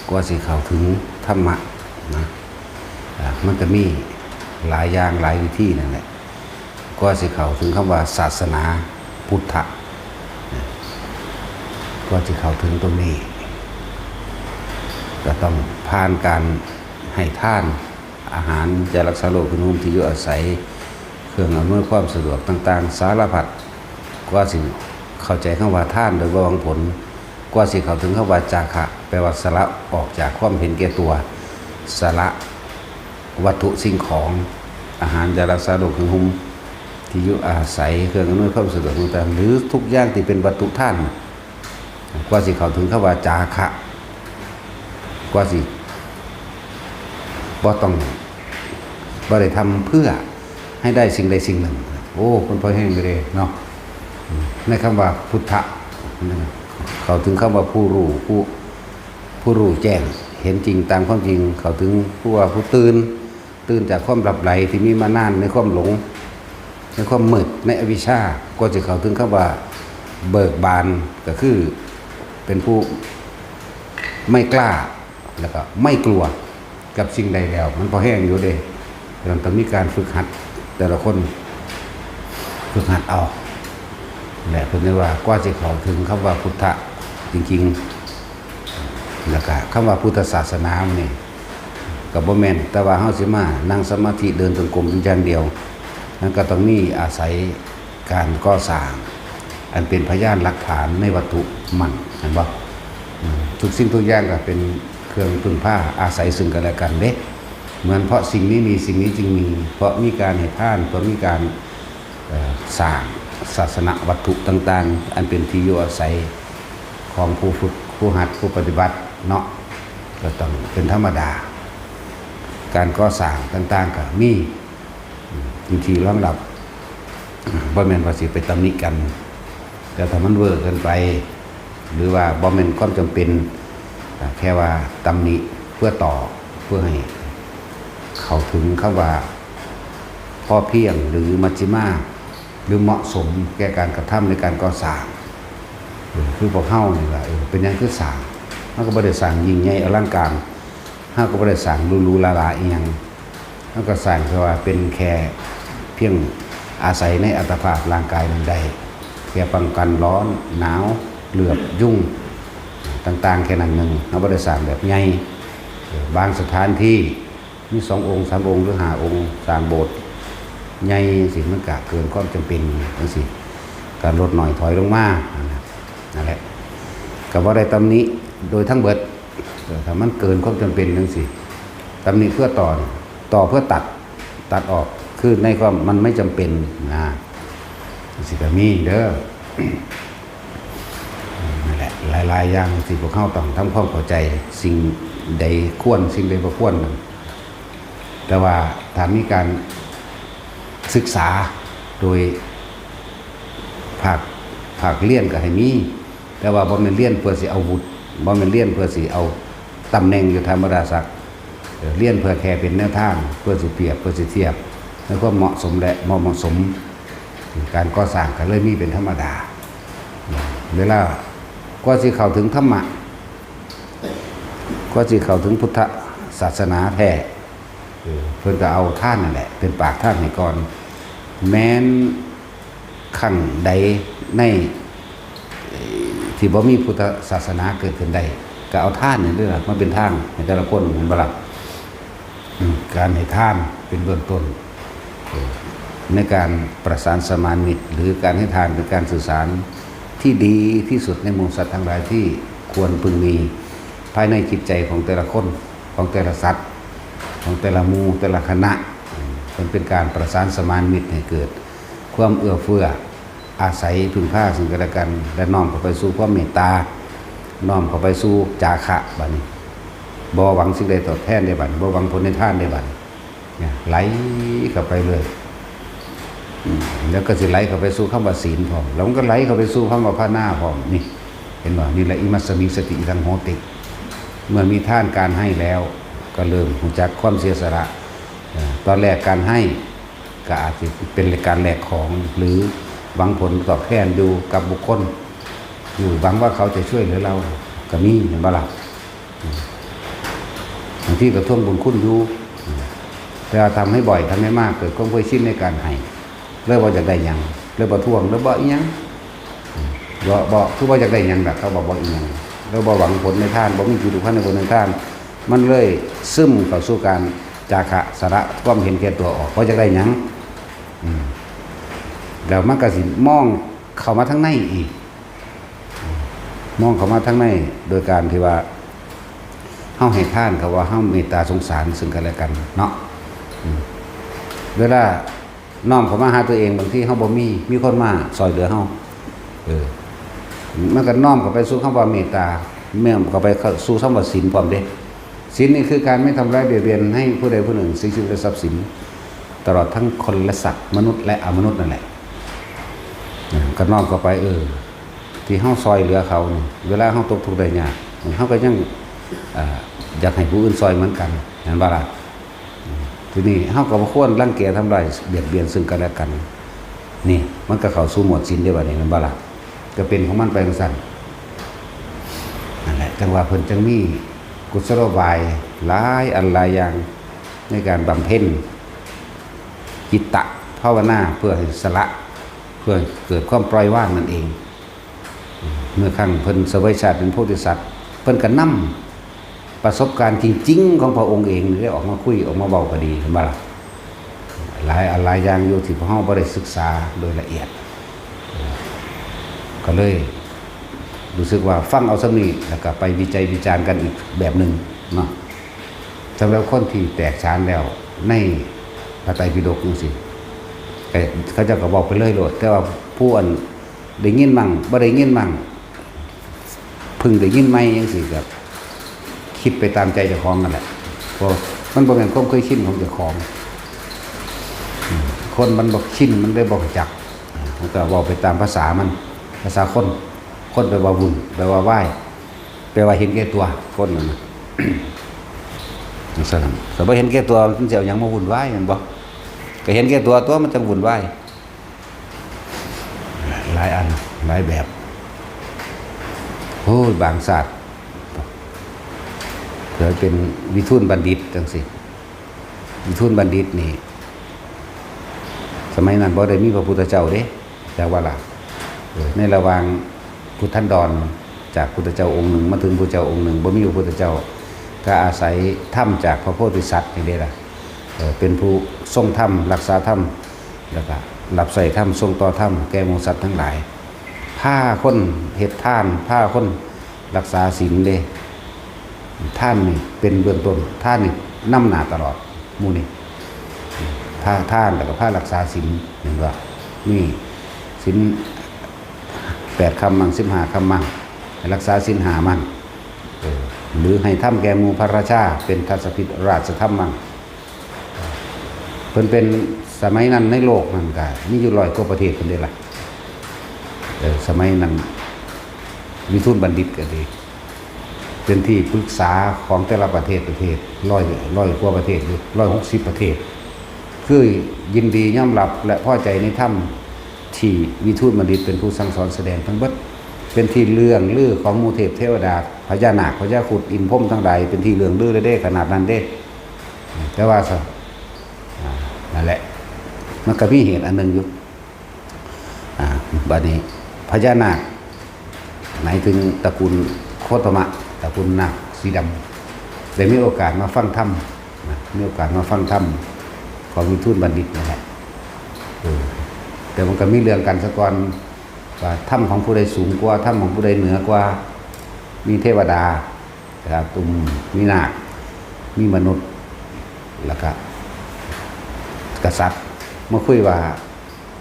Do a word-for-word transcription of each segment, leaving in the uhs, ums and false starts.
กว่าสิเข้าถึงธรรมะนะ อ่า มันก็มีหลายอย่างหลายวิธีนั่นแหละ กว่าสิเข้าถึงคำว่าศาสนาพุทธะนะ กว่าสิเข้าถึงตรงนี้ ก็ต้องผ่านการให้ทาน อาหาร ยารักษาโรค เครื่องนุ่งห่ม ที่อยู่อาศัย เครื่องอำนวยความสะดวกต่างๆ สารพัด กว่าสิเข้าใจคำว่าทานโดยบ่หวังผล กว่าสิเข้าถึงคำว่าจาคะ แปลว่าสละออกจากความเห็นแก่ตัว สละวัตถุสิ่งของ อาหาร ยารักษาโรค เครื่องนุ่งห่ม ที่อยู่อาศัย เครื่องอำนวยความสะดวกต่างๆ หรือทุกอย่างที่เป็นวัตถุทาน กว่าสิเข้าถึงคำว่าจาคะ กว่าสิบ่ต้อง บ่ได้ทำเพื่อให้ได้สิ่งใดสิ่งหนึ่ง โอ้ คนพอแห้งอยู่เด้เนาะ ในคำว่าพุทธะ เข้าถึงคำว่าผู้รู้ ผู้ ผู้รู้แจ้ง เห็นจริงตามความจริง เข้าถึงผู้ว่าผู้ตื่น ตื่นจากความหลับไหลที่มีมานานในความหลง ในความมืด ในอวิชชา ก็จะเข้าถึงคำว่าเบิกบาน ก็คือเป็นผู้ไม่กล้า แล้วก็ไม่กลัวกับสิ่งใดแล้ว มันพอแห้งอยู่เด้ เราต้องมีการฝึกหัด แต่ละคนฝึกหัดเอา และเพิ่นเรียกว่ากว่าสิเข้าถึงคำว่าพุทธะจริงๆ แล้วก็คำว่าพุทธศาสนานี่ก็บ่แม่นแต่ว่าเฮาสิมานั่งสมาธิเดินจงกรมอยู่อย่างเดียว มันก็ต้องมีอาศัยการก่อสร้าง อันเป็นพยานหลักฐานในวัตถุมั่น เห็นบ่ อืม ทุกสิ่งทุกอย่างก็เป็นเครื่องพึ่งพาอาศัยซึ่งกันและกันเด้ เหมือนเพราะสิ่งนี้มีสิ่งนี้จึงมี เพราะมีการให้ทาน เพราะมีการ เอ่อ สร้างศาสนวัตถุต่างๆ อันเป็นที่อยู่อาศัยของผู้ฝึก ผู้หัด ผู้ปฏิบัติเนาะ ก็ต้องเป็นธรรมดา การก่อสร้างต่างๆ ก็มี อืม เป็นที่รองรับ อืม บ่แม่นว่าสิไปตำหนิกัน แต่ถ้ามันเวอร์เกินไป หรือว่าบ่แม่นความจำเป็น อ่า แค่ว่าตำหนิเพื่อต่อ เพื่อให้เข้าถึงคำว่าพอเพียง หรือมัชฌิมา หรือเหมาะสมแก่การกระทำในการก่อสร้าง เออ คือพวกเฮานี่ล่ะ เออ เป็นหยังคือสร้าง เฮาก็บ่ได้สร้างยิ่งใหญ่อลังการ เฮาก็บ่ได้สร้างหรูๆหราๆอีหยัง เฮาก็สร้างแค่ว่าเป็นแค่เพียงอาศัยในอัตภาพร่างกายนั้นได้ แค่ป้องกันร้อน หนาว เหลือบ ยุง ต่างๆ แค่นั้นหนึ่ง เฮาบ่ได้สร้างแบบใหญ่ เออ บางสถานที่มีสององค์ สามองค์ หรือห้าองค์ สร้างโบสถ์ใหญ่จังซี้ มันก็เกินความจำเป็นจังซี้ ก็ลดน้อยถอยลงมา นั่นแหละ นั่นแหละ ก็บ่ได้ตำหนิโดยทั้งเบิด เออ ถ้ามันเกินความจำเป็นจังซี้ ตำหนิเพื่อต่อนี่ ต่อเพื่อตัด ตัดออก คือในความมันไม่จำเป็นนะ จังซี้ก็มีเด้อ นั่นแหละ หลายๆอย่างที่พวกเฮาต้องทำความเข้าใจ สิ่งใดควร สิ่งใดบ่ควร แต่ว่าถ้ามีการศึกษาโดยภาค ภาคเรียนก็ให้มี แต่ว่าบ่แม่นเรียนเพื่อสิเอาวุฒิ บ่แม่นเรียนเพื่อสิเอาตำแหน่งอยู่ธรรมดาศักดิ์ เอ่อ เรียนเพื่อแค่เป็นแนวทาง เพื่อสิเปรียบ เพื่อสิเทียบ ในความเหมาะสมและบ่เหมาะสม การก่อสร้างก็เลยมีเป็นธรรมดา เวลากว่าสิเข้าถึงธรรมะ กว่าสิเข้าถึงพุทธศาสนาแท้ เออ เพิ่นก็เอาทานนั่นแหละ เป็นปากทางให้ก่อน แม้นครั้งใดใน เอ่อ ที่บ่มีพุทธศาสนาเกิดขึ้นได้ ก็เอาทานนี่เด้อล่ะ มาเป็นทางให้แต่ละคน แม่นบ่ล่ะ? อืม การให้ทานเป็นเบื้องต้น เอ่อ ในการประสานสมานมิตร หรือการให้ทานเป็นการสื่อสารที่ดีที่สุดในหมู่สัตว์ทั้งหลายที่ควรพึงมีภายในจิตใจของแต่ละคน ของแต่ละสัตว์ ของแต่ละหมู่แต่ละคณะ อืม มันเป็นการประสานสมานมิตรให้เกิดความเอื้อเฟื้อ อาศัยพึ่งพาซึ่งกันและกัน และน้อมเข้าไปสู่ความเมตตา น้อมเข้าไปสู่จาคะ บัดนี้ บ่หวังสิ่งใดตอบแทนได้บัดนี้ บ่หวังผลในทานได้บัดนี้ เนี่ย ไหลเข้าไปเลย อืม แล้วก็สิไหลเข้าไปสู่คำว่าศีลพร้อม แล้วมันก็ไหลเข้าไปสู่คำว่าภาวนาพร้อม นี่ เห็นบ่? นี่แหละ อิมัสสมิงสติ อิทังโหติ เมื่อมีทานการให้แล้ว ก็เริ่มรู้จักความเสียสละ เอ่อ ตอนแรกการให้ ก็อาจจะเป็นการแลกของ หรือหวังผลตอบแทนอยู่กับบุคคล อยู่หวังว่าเขาจะช่วยเหลือเรา ก็มี แม่นบ่ล่ะ? อืม บางทีก็ทวงบุญคุณอยู่ แต่ว่าทำให้บ่อย ทำให้มาก เกิดความเคยชินในการให้ เลยบ่อยากได้หยัง เลยบ่ทวง เลยบ่อิหยัง บ่ บ่ คือบ่อยากได้หยังดอก เขาบอกบ่อิหยัง เลยบ่หวังผลในทาน บ่มีจิตผูกพันในผลในทาน มันเลยซึมเข้าสู่การจาคะ สละความเห็นแก่ตัวออก บ่อยากได้หยัง อืม แล้วมันก็สิมองเข้ามาทางในอีก มองเข้ามาทางใน โดยการที่ว่า เฮาให้ทาน เขาว่าเฮาเมตตาสงสารซึ่งกันและกันเนาะ อืม เวลาน้อมเข้ามาหาตัวเอง บางทีเฮาบ่มี มีคนมาซอยเหลือเฮา เออ มันก็น้อมเข้าไปสู่คำว่าเมตตา น้อมเข้าไปสู่คำว่าศีลพร้อมเด้ ศีลนี่คือการไม่ทำร้ายเบียดเบียนให้ผู้ใดผู้หนึ่ง เสียชีวิตและทรัพย์สิน ตลอดทั้งคนและสัตว์ มนุษย์และอมนุษย์นั่นแหละ อ่า ก็น้อมเข้าไป เออ ที่เฮาซอยเหลือเขานี่ เวลาเฮาตกทุกข์ได้ยาก เฮาก็ยัง อ่า อยากให้ผู้อื่นซอยเหมือนกัน เห็นบ่ล่ะ ทีนี้เฮาก็บ่ควรรังแกทำร้ายเบียดเบียนซึ่งกันและกัน นี่มันก็เข้าสู่หมวดศีลเด้บัดนี้ แม่นบ่ล่ะ ก็เป็นของมันไปจั่งซั้น นั่นแหละ จั่งว่าเพิ่นจั่งมีกุศโลบายหลายอันหลายอย่าง ในการบำเพ็ญจิตตะภาวนา เพื่อให้สละ เพื่อให้เกิดความปล่อยวางนั่นเอง เมื่อครั้งเพิ่นเสวยชาติเป็นโพธิสัตว์ เพิ่นก็นำประสบการณ์จริงๆของพระองค์เองนี่ได้ออกมาคุย ออกมาเว้าก็ดี เห็นบ่ล่ะ หลายอันหลายอย่างอยู่ที่พวกเฮาบ่ได้ศึกษาโดยละเอียด ก็เลยรู้สึกว่าฟังเอาส่ำนี้ แล้วก็ไปวิจัยวิจารณ์กันอีกแบบหนึ่งเนาะ สำหรับคนที่แตกฉานแล้วในพระไตรปิฎกจั่งซี้ ก็เขาเจ้าก็บอกไปเลยโลด แต่ว่าผู้อันได้ยินมั่ง บ่ได้ยินมั่ง เพิ่งได้ยินใหม่จั่งซี้ ก็คิดไปตามใจเจ้าของนั่นแหละ เพราะมันบ่แม่นความเคยชินของเจ้าของ อืม คนมันบ่ชิน มันได้บ่รู้จัก อ่า มันก็เว้าไปตามภาษามัน ภาษาคน คนแปลว่าวุ่น แปลว่าวาย แปลว่าเห็นแก่ตัว คนนั่นน่ะ จั่งซั้น แต่บ่เห็นแก่ตัว มันสิเอาหยังมาวุ่นวาย แม่นบ่ ก็เห็นแก่ตัวตัวมันจั่งวุ่นวาย หลายอัน หลายแบบ โอ้ย บางชาติ เกิดเป็นวิทูลบัณฑิตจั่งซี้ วิทูลบัณฑิตนี่ สมัยนั้นบ่ได้มีพระพุทธเจ้าเด้ จักว่าล่ะ เออ ในระหว่างพุทธันดร จากพุทธเจ้าองค์หนึ่งมาถึงพุทธเจ้าองค์หนึ่ง บ่มีพระพุทธเจ้า ก็อาศัยธรรมจากพระโพธิสัตว์นี่เด้ล่ะ เออ เป็นผู้ทรงธรรม รักษาธรรม แล้วก็รับใช้ธรรม ส่งต่อธรรมแก่หมู่สัตว์ทั้งหลาย พาคนเฮ็ดทาน พาคนรักษาศีลเด้ ทานนี่เป็นเบื้องต้น ทานนี่นำหน้าตลอด หมู่นี่ พาทานแล้วก็พารักษาศีล เห็นบ่ มีศีลแปดคำมั่ง สิบห้าคำมั่ง ให้รักษาศีลห้ามั่ง เออ หรือให้ธรรมแก่หมู่พระราชา เป็นทัศพิธราชธรรมมั่ง เพิ่นเป็นสมัยนั้นในโลกนั่นก็มีอยู่ร้อยกว่าประเทศพุ้นเด้ล่ะ เออ สมัยนั้นวิทูลบัณฑิตก็ดี เป็นที่ปรึกษาของแต่ละประเทศ ประเทศร้อย ร้อยกว่าประเทศอยู่ ร้อยหกสิบประเทศ คือยินดียอมรับและพอใจในธรรมที่วิทูลบัณฑิตเป็นผู้สั่งสอนแสดงทั้งเบิด เป็นที่เลื่องลือของหมู่เทพเทวดา พญานาค พญาครุฑ อินทร์พรหมทั้งหลาย เป็นที่เลื่องลือเลยเด้ ขนาดนั้นเด้ แต่ว่าซะ อ่า นั่นแหละ มันก็มีเหตุอันหนึ่งอยู่ อ่า บัดนี้พญานาค หมายถึงตระกูลโคตมะ ตระกูลนาคสีดำ ได้มีโอกาสมาฟังธรรมนะ มีโอกาสมาฟังธรรมของวิทูลบัณฑิตนั่นแหละ เออ แต่มันก็มีเรื่องกันซะก่อน ว่าธรรมของผู้ใดสูงกว่า ธรรมของผู้ใดเหนือกว่า มีเทวดา นะครับ ตุม มีนาค มีมนุษย์ แล้วก็กษัตริย์ มาคุยว่า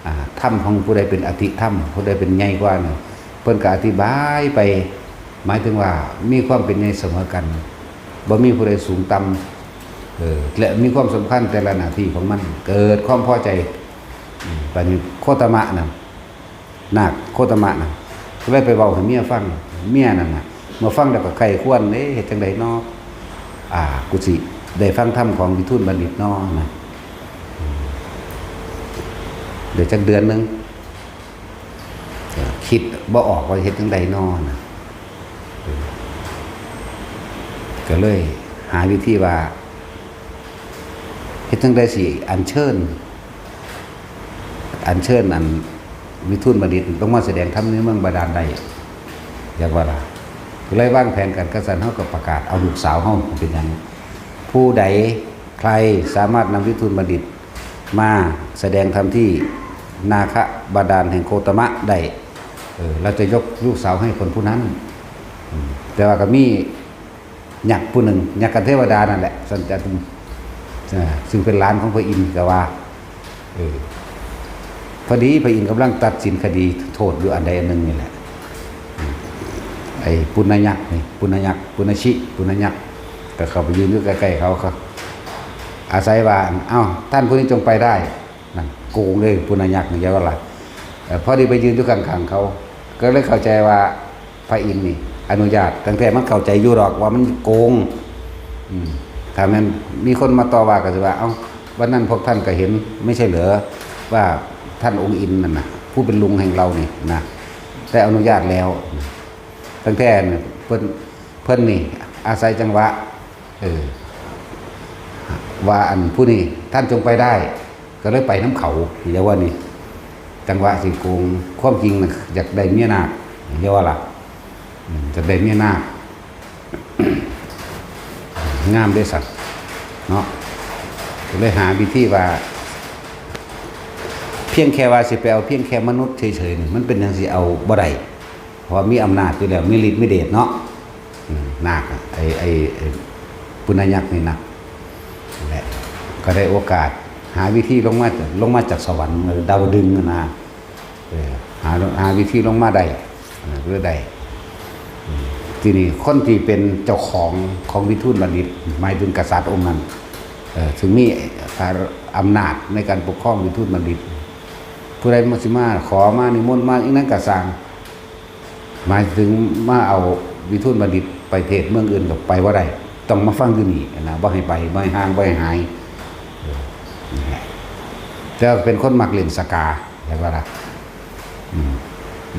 อ่า ธรรมของผู้ใดเป็นอธิธรรม ผู้ใดเป็นใหญ่กว่านี่ เพิ่นก็อธิบายไป หมายถึงว่ามีความเป็นใหญ่เสมอกัน บ่มีผู้ใดสูงต่ำ เออ และมีความสำคัญแต่ละหน้าที่ของมัน เกิดความพอใจ อืม บัดนี้โคตมะนั่น นาคโคตมะนั่น ก็เลยไปเว้าให้เมียฟัง เมียนั่นน่ะ เมื่อฟังแล้วก็ใคร่ครวญ เอ๊ะ เฮ็ดจั่งใดน้อ อ่า กูสิได้ฟังธรรมของวิทูลบัณฑิตน้อนะ ได้จักเดือนหนึ่ง เอ่อ คิดบ่ออกว่าเฮ็ดจั่งใดน้อนะ เออ ก็เลย หาวิธีว่าเฮ็ดจั่งใดสิอัญเชิญ อัญเชิญอันวิทูลบัณฑิตลงมาแสดงธรรมในเมืองบาดาลได้ อยากว่าล่ะ ก็เลยวางแผนกัน กะซั้นเฮาก็ประกาศเอาลูกสาวเฮาเป็นหยัง ผู้ใดใครสามารถนำวิทูลบัณฑิตมาแสดงธรรมที่นาคบาดาลแห่งโคตมะได้ เออ เราจะยกลูกสาวให้คนผู้นั้น อืม แต่ว่าก็มี ยักษ์ผู้หนึ่ง ยักษ์กับเทวดานั่นแหละ สันจันทร์ อ่า ซึ่งเป็นหลานของพระอินทร์ก็ว่า เออ พอดีพระอินทร์กำลังตัดสินคดีโทษอยู่อันใดอันหนึ่งนี่แหละ อืม ไอ้ปุณณยักษ์นี่ ปุณณยักษ์ ปุณณชิ ปุณณยักษ์ ก็เข้าไปยืนอยู่ใกล้ๆเขา เขาอาศัยว่า เอ้า ท่านผู้นี้จงไปได้ นั่นโกงเลย ปุณณยักษ์นี่ แกว่าล่ะ เอ่อ พอดีไปยืนอยู่ข้างๆเขา ก็เลยเข้าใจว่าพระอินทร์นี่อนุญาต ตั้งแต่มันเข้าใจอยู่ดอกว่ามันโกง อืม ถ้าแม่นมีคนมาต่อว่าก็สิว่า เอ้า วันนั้นพวกท่านก็เห็นไม่ใช่เหรอ ว่าท่านองค์อินทร์นั่นน่ะ ผู้เป็นลุงแห่งเรานี่นะ ได้อนุญาตแล้ว ตั้งแต่เพิ่น เพิ่นนี่อาศัยจังหวะ เออ ว่าอันผู้นี้ท่านจงไปได้ ก็เลยไปนำเขา เรียกว่านี่ จังหวะสิโกง ความจริงน่ะอยากได้เมียนาค เรียกว่าล่ะ อืม อยากได้เมียนาค งามเด้สัตว์ เนาะ ก็เลยหาวิธีว่า เพียงแค่ว่าสิไปเอาเพียงแค่มนุษย์เฉยๆนี่ มันเป็นจั่งสิเอาบ่ได้ เพราะมีอำนาจอยู่แล้ว มีฤทธิ์มีเดชเนาะ อืม นาคอะ ไอ้ ไอ้ ไอ้ปุณณยักษ์นี่นะ นั่นแหละ ก็ได้โอกาส หาวิธีลงมา ลงมาจากสวรรค์ ดาวดึงส์น่ะนะ เออ หา หาวิธีลงมาได้ เออ ก็ได้ อืม ทีนี้คนที่เป็นเจ้าของของวิทูลบัณฑิต หมายถึงกษัตริย์องค์นั้น เออ ซึ่งมีอำนาจในการปกครองวิทูลบัณฑิต ผู้ใดมาสิมาขอมานิมนต์มาอีหยังก็ซ่าง หมายถึงมาเอาวิทูลบัณฑิตไปเทศน์เมืองอื่นก็ไปบ่ได้ ต้องมาฟังอยู่นี่นะ บ่ให้ไป บ่ให้ห่าง บ่ให้หาย เออ นั่นแหละ แต่เป็นคนมักเล่นสกา เห็นบ่ล่ะ อืม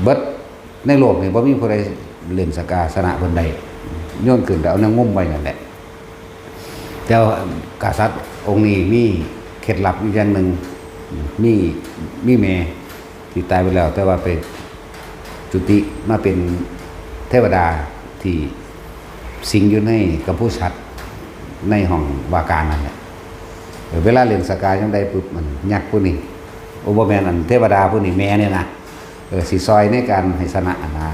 เบิดในโลกนี่บ่มีผู้ใดเล่นสกาชนะเพิ่นได้ โยนขึ้นแล้วเอาแนวงมไว้นั่นแหละ แต่ว่ากษัตริย์องค์นี้มีเคล็ดลับอีกอย่างหนึ่ง มี มีแม่ที่ตายไปแล้ว แต่ว่าไปจุติมาเป็นเทวดาที่สิงอยู่ในกัมพูสัตว์ ในห้องว่าการนั่นแหละ เออ เวลาเล่นสกาจั่งใดปุ๊บ มันยักษ์ผู้นี้ โอ้ บ่แม่น อันเทวดาผู้นี้ แม่เนี่ยนะ เออ สิซอยในการให้ชนะนะ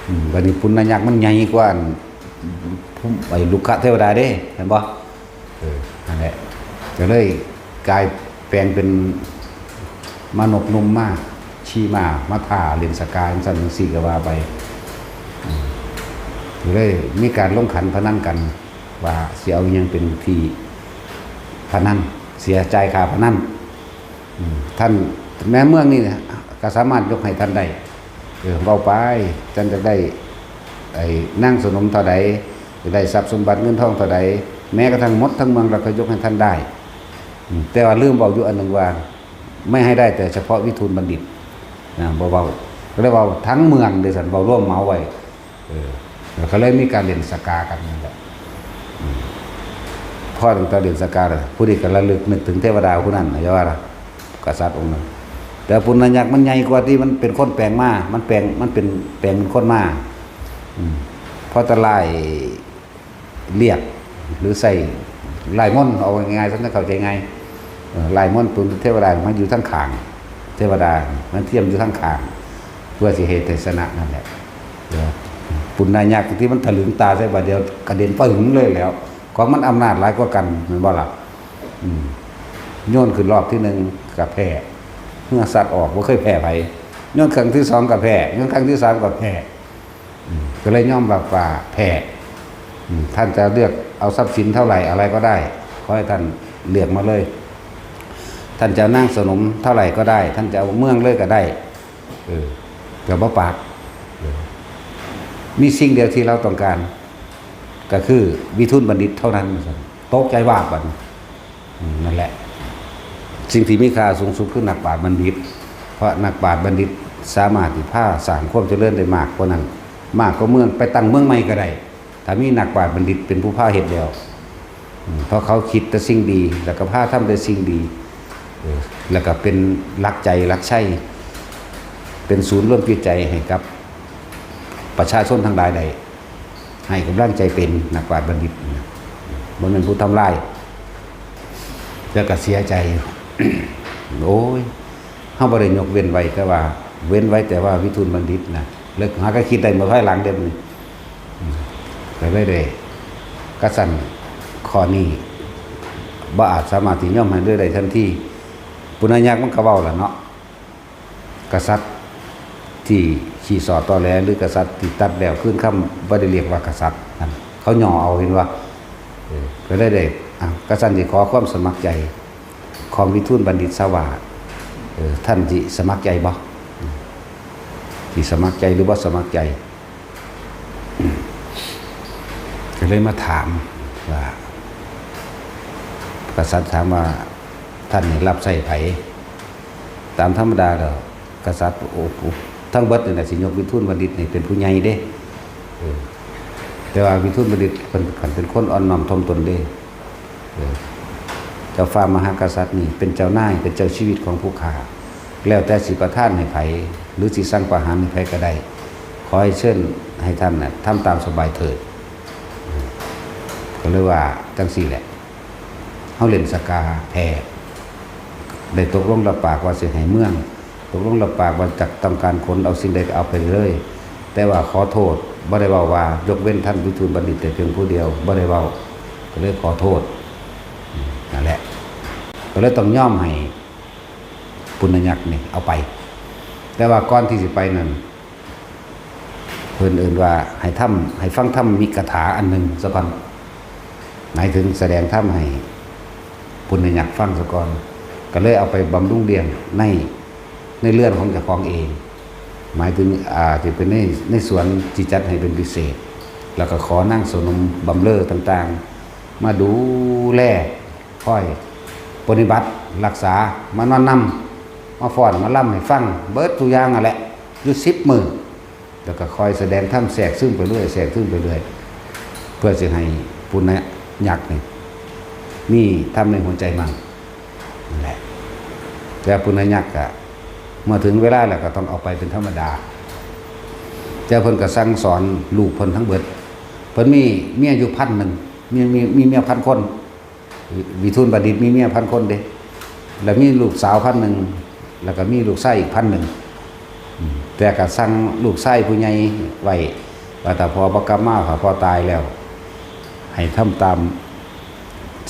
อืม บัดนี้ปุณณยักษ์มันใหญ่กว่าอัน ไอ้ลุกขะเทวดาเด้ เห็นบ่ เออ นั่นแหละ ก็เลยกลายแปลงเป็นมานพหนุ่มมา ขี่ม้ามาท้าเล่นสกาจั่งซั้นจั่งซี้ก็ว่าไป อืม ก็เลยมีการลงขันพนันกัน ว่าสิเอาอิหยังเป็นที่พนัน เสียจ่ายค่าพนัน อืม ท่าน แม่เมืองนี่นะ ก็สามารถยกให้ท่านได้ เออ เว้าไป ท่านจะได้ ไอ้นางสนมเท่าใด จะได้ทรัพย์สมบัติเงินทองเท่าใด แม้กระทั่งหมดทั้งเมืองเราก็ยกให้ท่านได้ อืม แต่ว่าลืมเว้าอยู่อันหนึ่งว่า ไม่ให้ได้แต่เฉพาะวิทูลบัณฑิต นะ บ่เว้า ก็เลยเว้าทั้งเมืองเด้อซั่น เว้ารวมเหมาไว้ เออ แล้วก็เลยมีการเล่นสกากันนั่นแหละ อืม พอตั้งแต่เล่นสกาแล้ว ผู้นี้ก็ระลึกนึกถึงเทวดาผู้นั้นนะ อย่าว่าล่ะ กษัตริย์องค์นั้น แต่ปุณณยักษ์มันใหญ่กว่าที่มันเป็นคนแปลงมา มันแปลง มันเป็นแปลงเป็นคนมา อืม พอตะไลเรียก หรือใส่ไล่มนต์ เอาง่ายๆ ท่านจะเข้าใจง่าย เออ ไล่มนต์ปุณณเทวดามันอยู่ทั้งข้าง เทวดามันเทียมอยู่ทั้งข้าง เพื่อสิเหตุให้ชนะนั่นแหละ เดี๋ยวปุณณยักษ์ที่มันถลึงตาใส่บาดเดียวกระเด็นปึ้งเลยแล้ว ของมันอำนาจหลายกว่ากัน แม่นบ่ล่ะ อืม โยนขึ้นรอบที่หนึ่งก็แพ้ เมื่อสัตว์ออกบ่เคยแพ้ไผ โยนครั้งที่สองก็แพ้ โยนครั้งที่สามก็แพ้ อืม ก็เลยยอมรับว่าแพ้ อืม ท่านจะเลือกเอาทรัพย์สินเท่าไหร่อะไรก็ได้ ขอให้ท่านเลือกมาเลย ท่านจะเอานางสนมเท่าไหร่ก็ได้ ท่านจะเอาเมืองเลยก็ได้ เออ ก็บ่ปาก เออ มีสิ่งเดียวที่เราต้องการ ก็คือวิทูลบัณฑิตเท่านั้น ตกใจวาบบัดนี้ อืม นั่นแหละ สิ่งที่มีค่าสูงสุดคือนักปราชญ์บัณฑิต เพราะนักปราชญ์บัณฑิตสามารถที่พาสร้างความเจริญได้มากกว่านั้น มากกว่าเมือง ไปตั้งเมืองใหม่ก็ได้ ถ้ามีนักปราชญ์บัณฑิตเป็นผู้พาเฮ็ดแล้ว อืม เพราะเขาคิดแต่สิ่งดี แล้วก็พาทำแต่สิ่งดี เออ แล้วก็เป็นหลักใจหลักชัย เป็นศูนย์รวมจิตใจให้กับประชาชนทั้งหลายได้ ให้กำลังใจเป็นนักปราชญ์บัณฑิตนะ บ่แม่นผู้ทำลาย แล้วก็เสียใจ โอ้ย เฮาบ่ได้ยกเว้นไว้ แต่ว่าเว้นไว้แต่ว่าวิทูลบัณฑิตนะ แล้วหาก็คิดได้เมื่อภายหลังเด้อนี่ อืม ก็เลยได้ กะซั้น ข้อนี้ บ่อาจสามารถที่ยอมให้เลยได้ทันที ปุณณยักษ์มันก็เว้าล่ะเนาะ กษัตริย์ที่ขี้ส่อตอแหล หรือกษัตริย์ที่ตัดแล้วคืนคำ บ่ได้เรียกว่ากษัตริย์นั่น เขาย่อเอา เห็นว่า เออ ก็เลยได้ อ่ะ กะซั้นสิขอความสมัครใจ ของวิทูลบัณฑิตซะว่า เออ ท่านสิสมัครใจบ่ อืม สิสมัครใจหรือบ่สมัครใจ อืม ก็เลยมาถามว่า กษัตริย์ถามว่า ท่านนี่รับใช้ไผ ตามธรรมดาแล้ว กษัตริย์ โอ้โห ทั้งเบิดนี่แหละสิยกวิทูลบัณฑิตนี่เป็นผู้ใหญ่เด้ เออ แต่ว่าวิทูลบัณฑิตเพิ่น เพิ่นเป็นคนอ่อนน้อมถ่อมตนเด้ เออ เจ้าฟ้ามหากษัตริย์นี่เป็นเจ้านาย เป็นเจ้าชีวิตของผู้ข้า แล้วแต่สิประทานให้ไผ หรือสิสั่งประหารให้ไผก็ได้ ขอให้เชิญให้ท่านน่ะทำตามสบายเถิด เออ ก็เลยว่าจั่งซี้แหละ เฮาเล่นสกาแพ้ ได้ตกลงรับปากว่าสิให้เมือง ตกลงรับปากว่าจะต้องการขนเอาสิ่งใดก็เอาไปเลย แต่ว่าขอโทษ บ่ได้เว้าว่ายกเว้นท่านวิทูลบัณฑิตแต่เพียงผู้เดียว บ่ได้เว้า ก็เลยขอโทษ นั่นแหละ ก็เลยต้องยอมให้ปุณณยักษ์นี่เอาไป แต่ว่าก่อนที่สิไปนั่น เพิ่นเอิ้นว่าให้ทำ ให้ฟังธรรมิกถาอันหนึ่งซะก่อน หมายถึงแสดงธรรมให้ปุณณยักษ์ฟังซะก่อน ก็เลยเอาไปบำรุงเลี้ยงใน ในเรือนของเจ้าของเอง หมายถึง อ่า ที่เป็นใน ในสวนที่จัดให้เป็นพิเศษ แล้วก็ขอนางสนมบำเรอต่างๆ มาดูแล คอยปฏิบัติรักษา มานอนนำ มาฟ้อนมาลำให้ฟัง เบิดทุกอย่างนั่นแหละ อยู่สิบมื้อ แล้วก็คอยแสดงธรรมแทรกซึมไปเรื่อย แทรกซึมไปเรื่อย เพื่อสิให้ปุณณยักษ์นี่มีธรรมในหัวใจมั่ง นั่นแหละ แต่ปุณณยักษ์อะ เมื่อถึงเวลาแล้วก็ต้องเอาไปเป็นธรรมดา แต่เพิ่นก็สั่งสอนลูกเพิ่นทั้งเบิด เพิ่นมีเมียอยู่พันหนึ่ง มี มี มีเมียพันคน วิ วิทูลบัณฑิตมีเมียพันคนเด้ แล้วมีลูกสาวพันหนึ่ง แล้วก็มีลูกชายอีกพันหนึ่ง อืม แต่ก็สั่งลูกชายผู้ใหญ่ไว้ ว่าถ้าพ่อบ่กลับมา ถ้าพ่อตายแล้ว ให้ทำตาม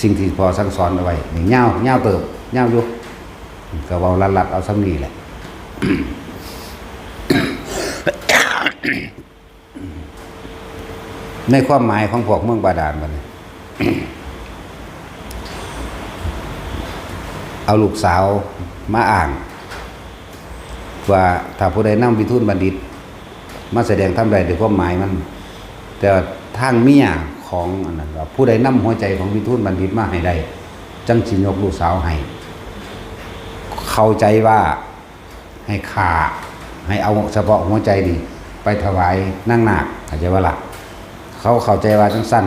สิ่งที่พ่อสั่งสอนเอาไว้ นี่ยาว ยาวเติบ ยาวอยู่ ก็เว้าลัดๆ เอาส่ำนี้แหละ ในความหมายของพวกเมืองบาดาลบัดนี้ เอาลูกสาวมาอ้าง ว่าถ้าผู้ใดนำวิทูลบัณฑิต มาแสดงธรรมได้ด้วยความหมายมัน แต่ว่าทางเมียของอันนั้นว่าผู้ใดนำหัวใจของวิทูลบัณฑิตมาให้ได้ จั่งสิยกลูกสาวให้ เข้าใจว่า ให้ฆ่า ให้เอาเฉพาะหัวใจนี่ไปถวายนางนาค เข้าใจบ่ล่ะ เขาเข้าใจว่าจั่งซั้น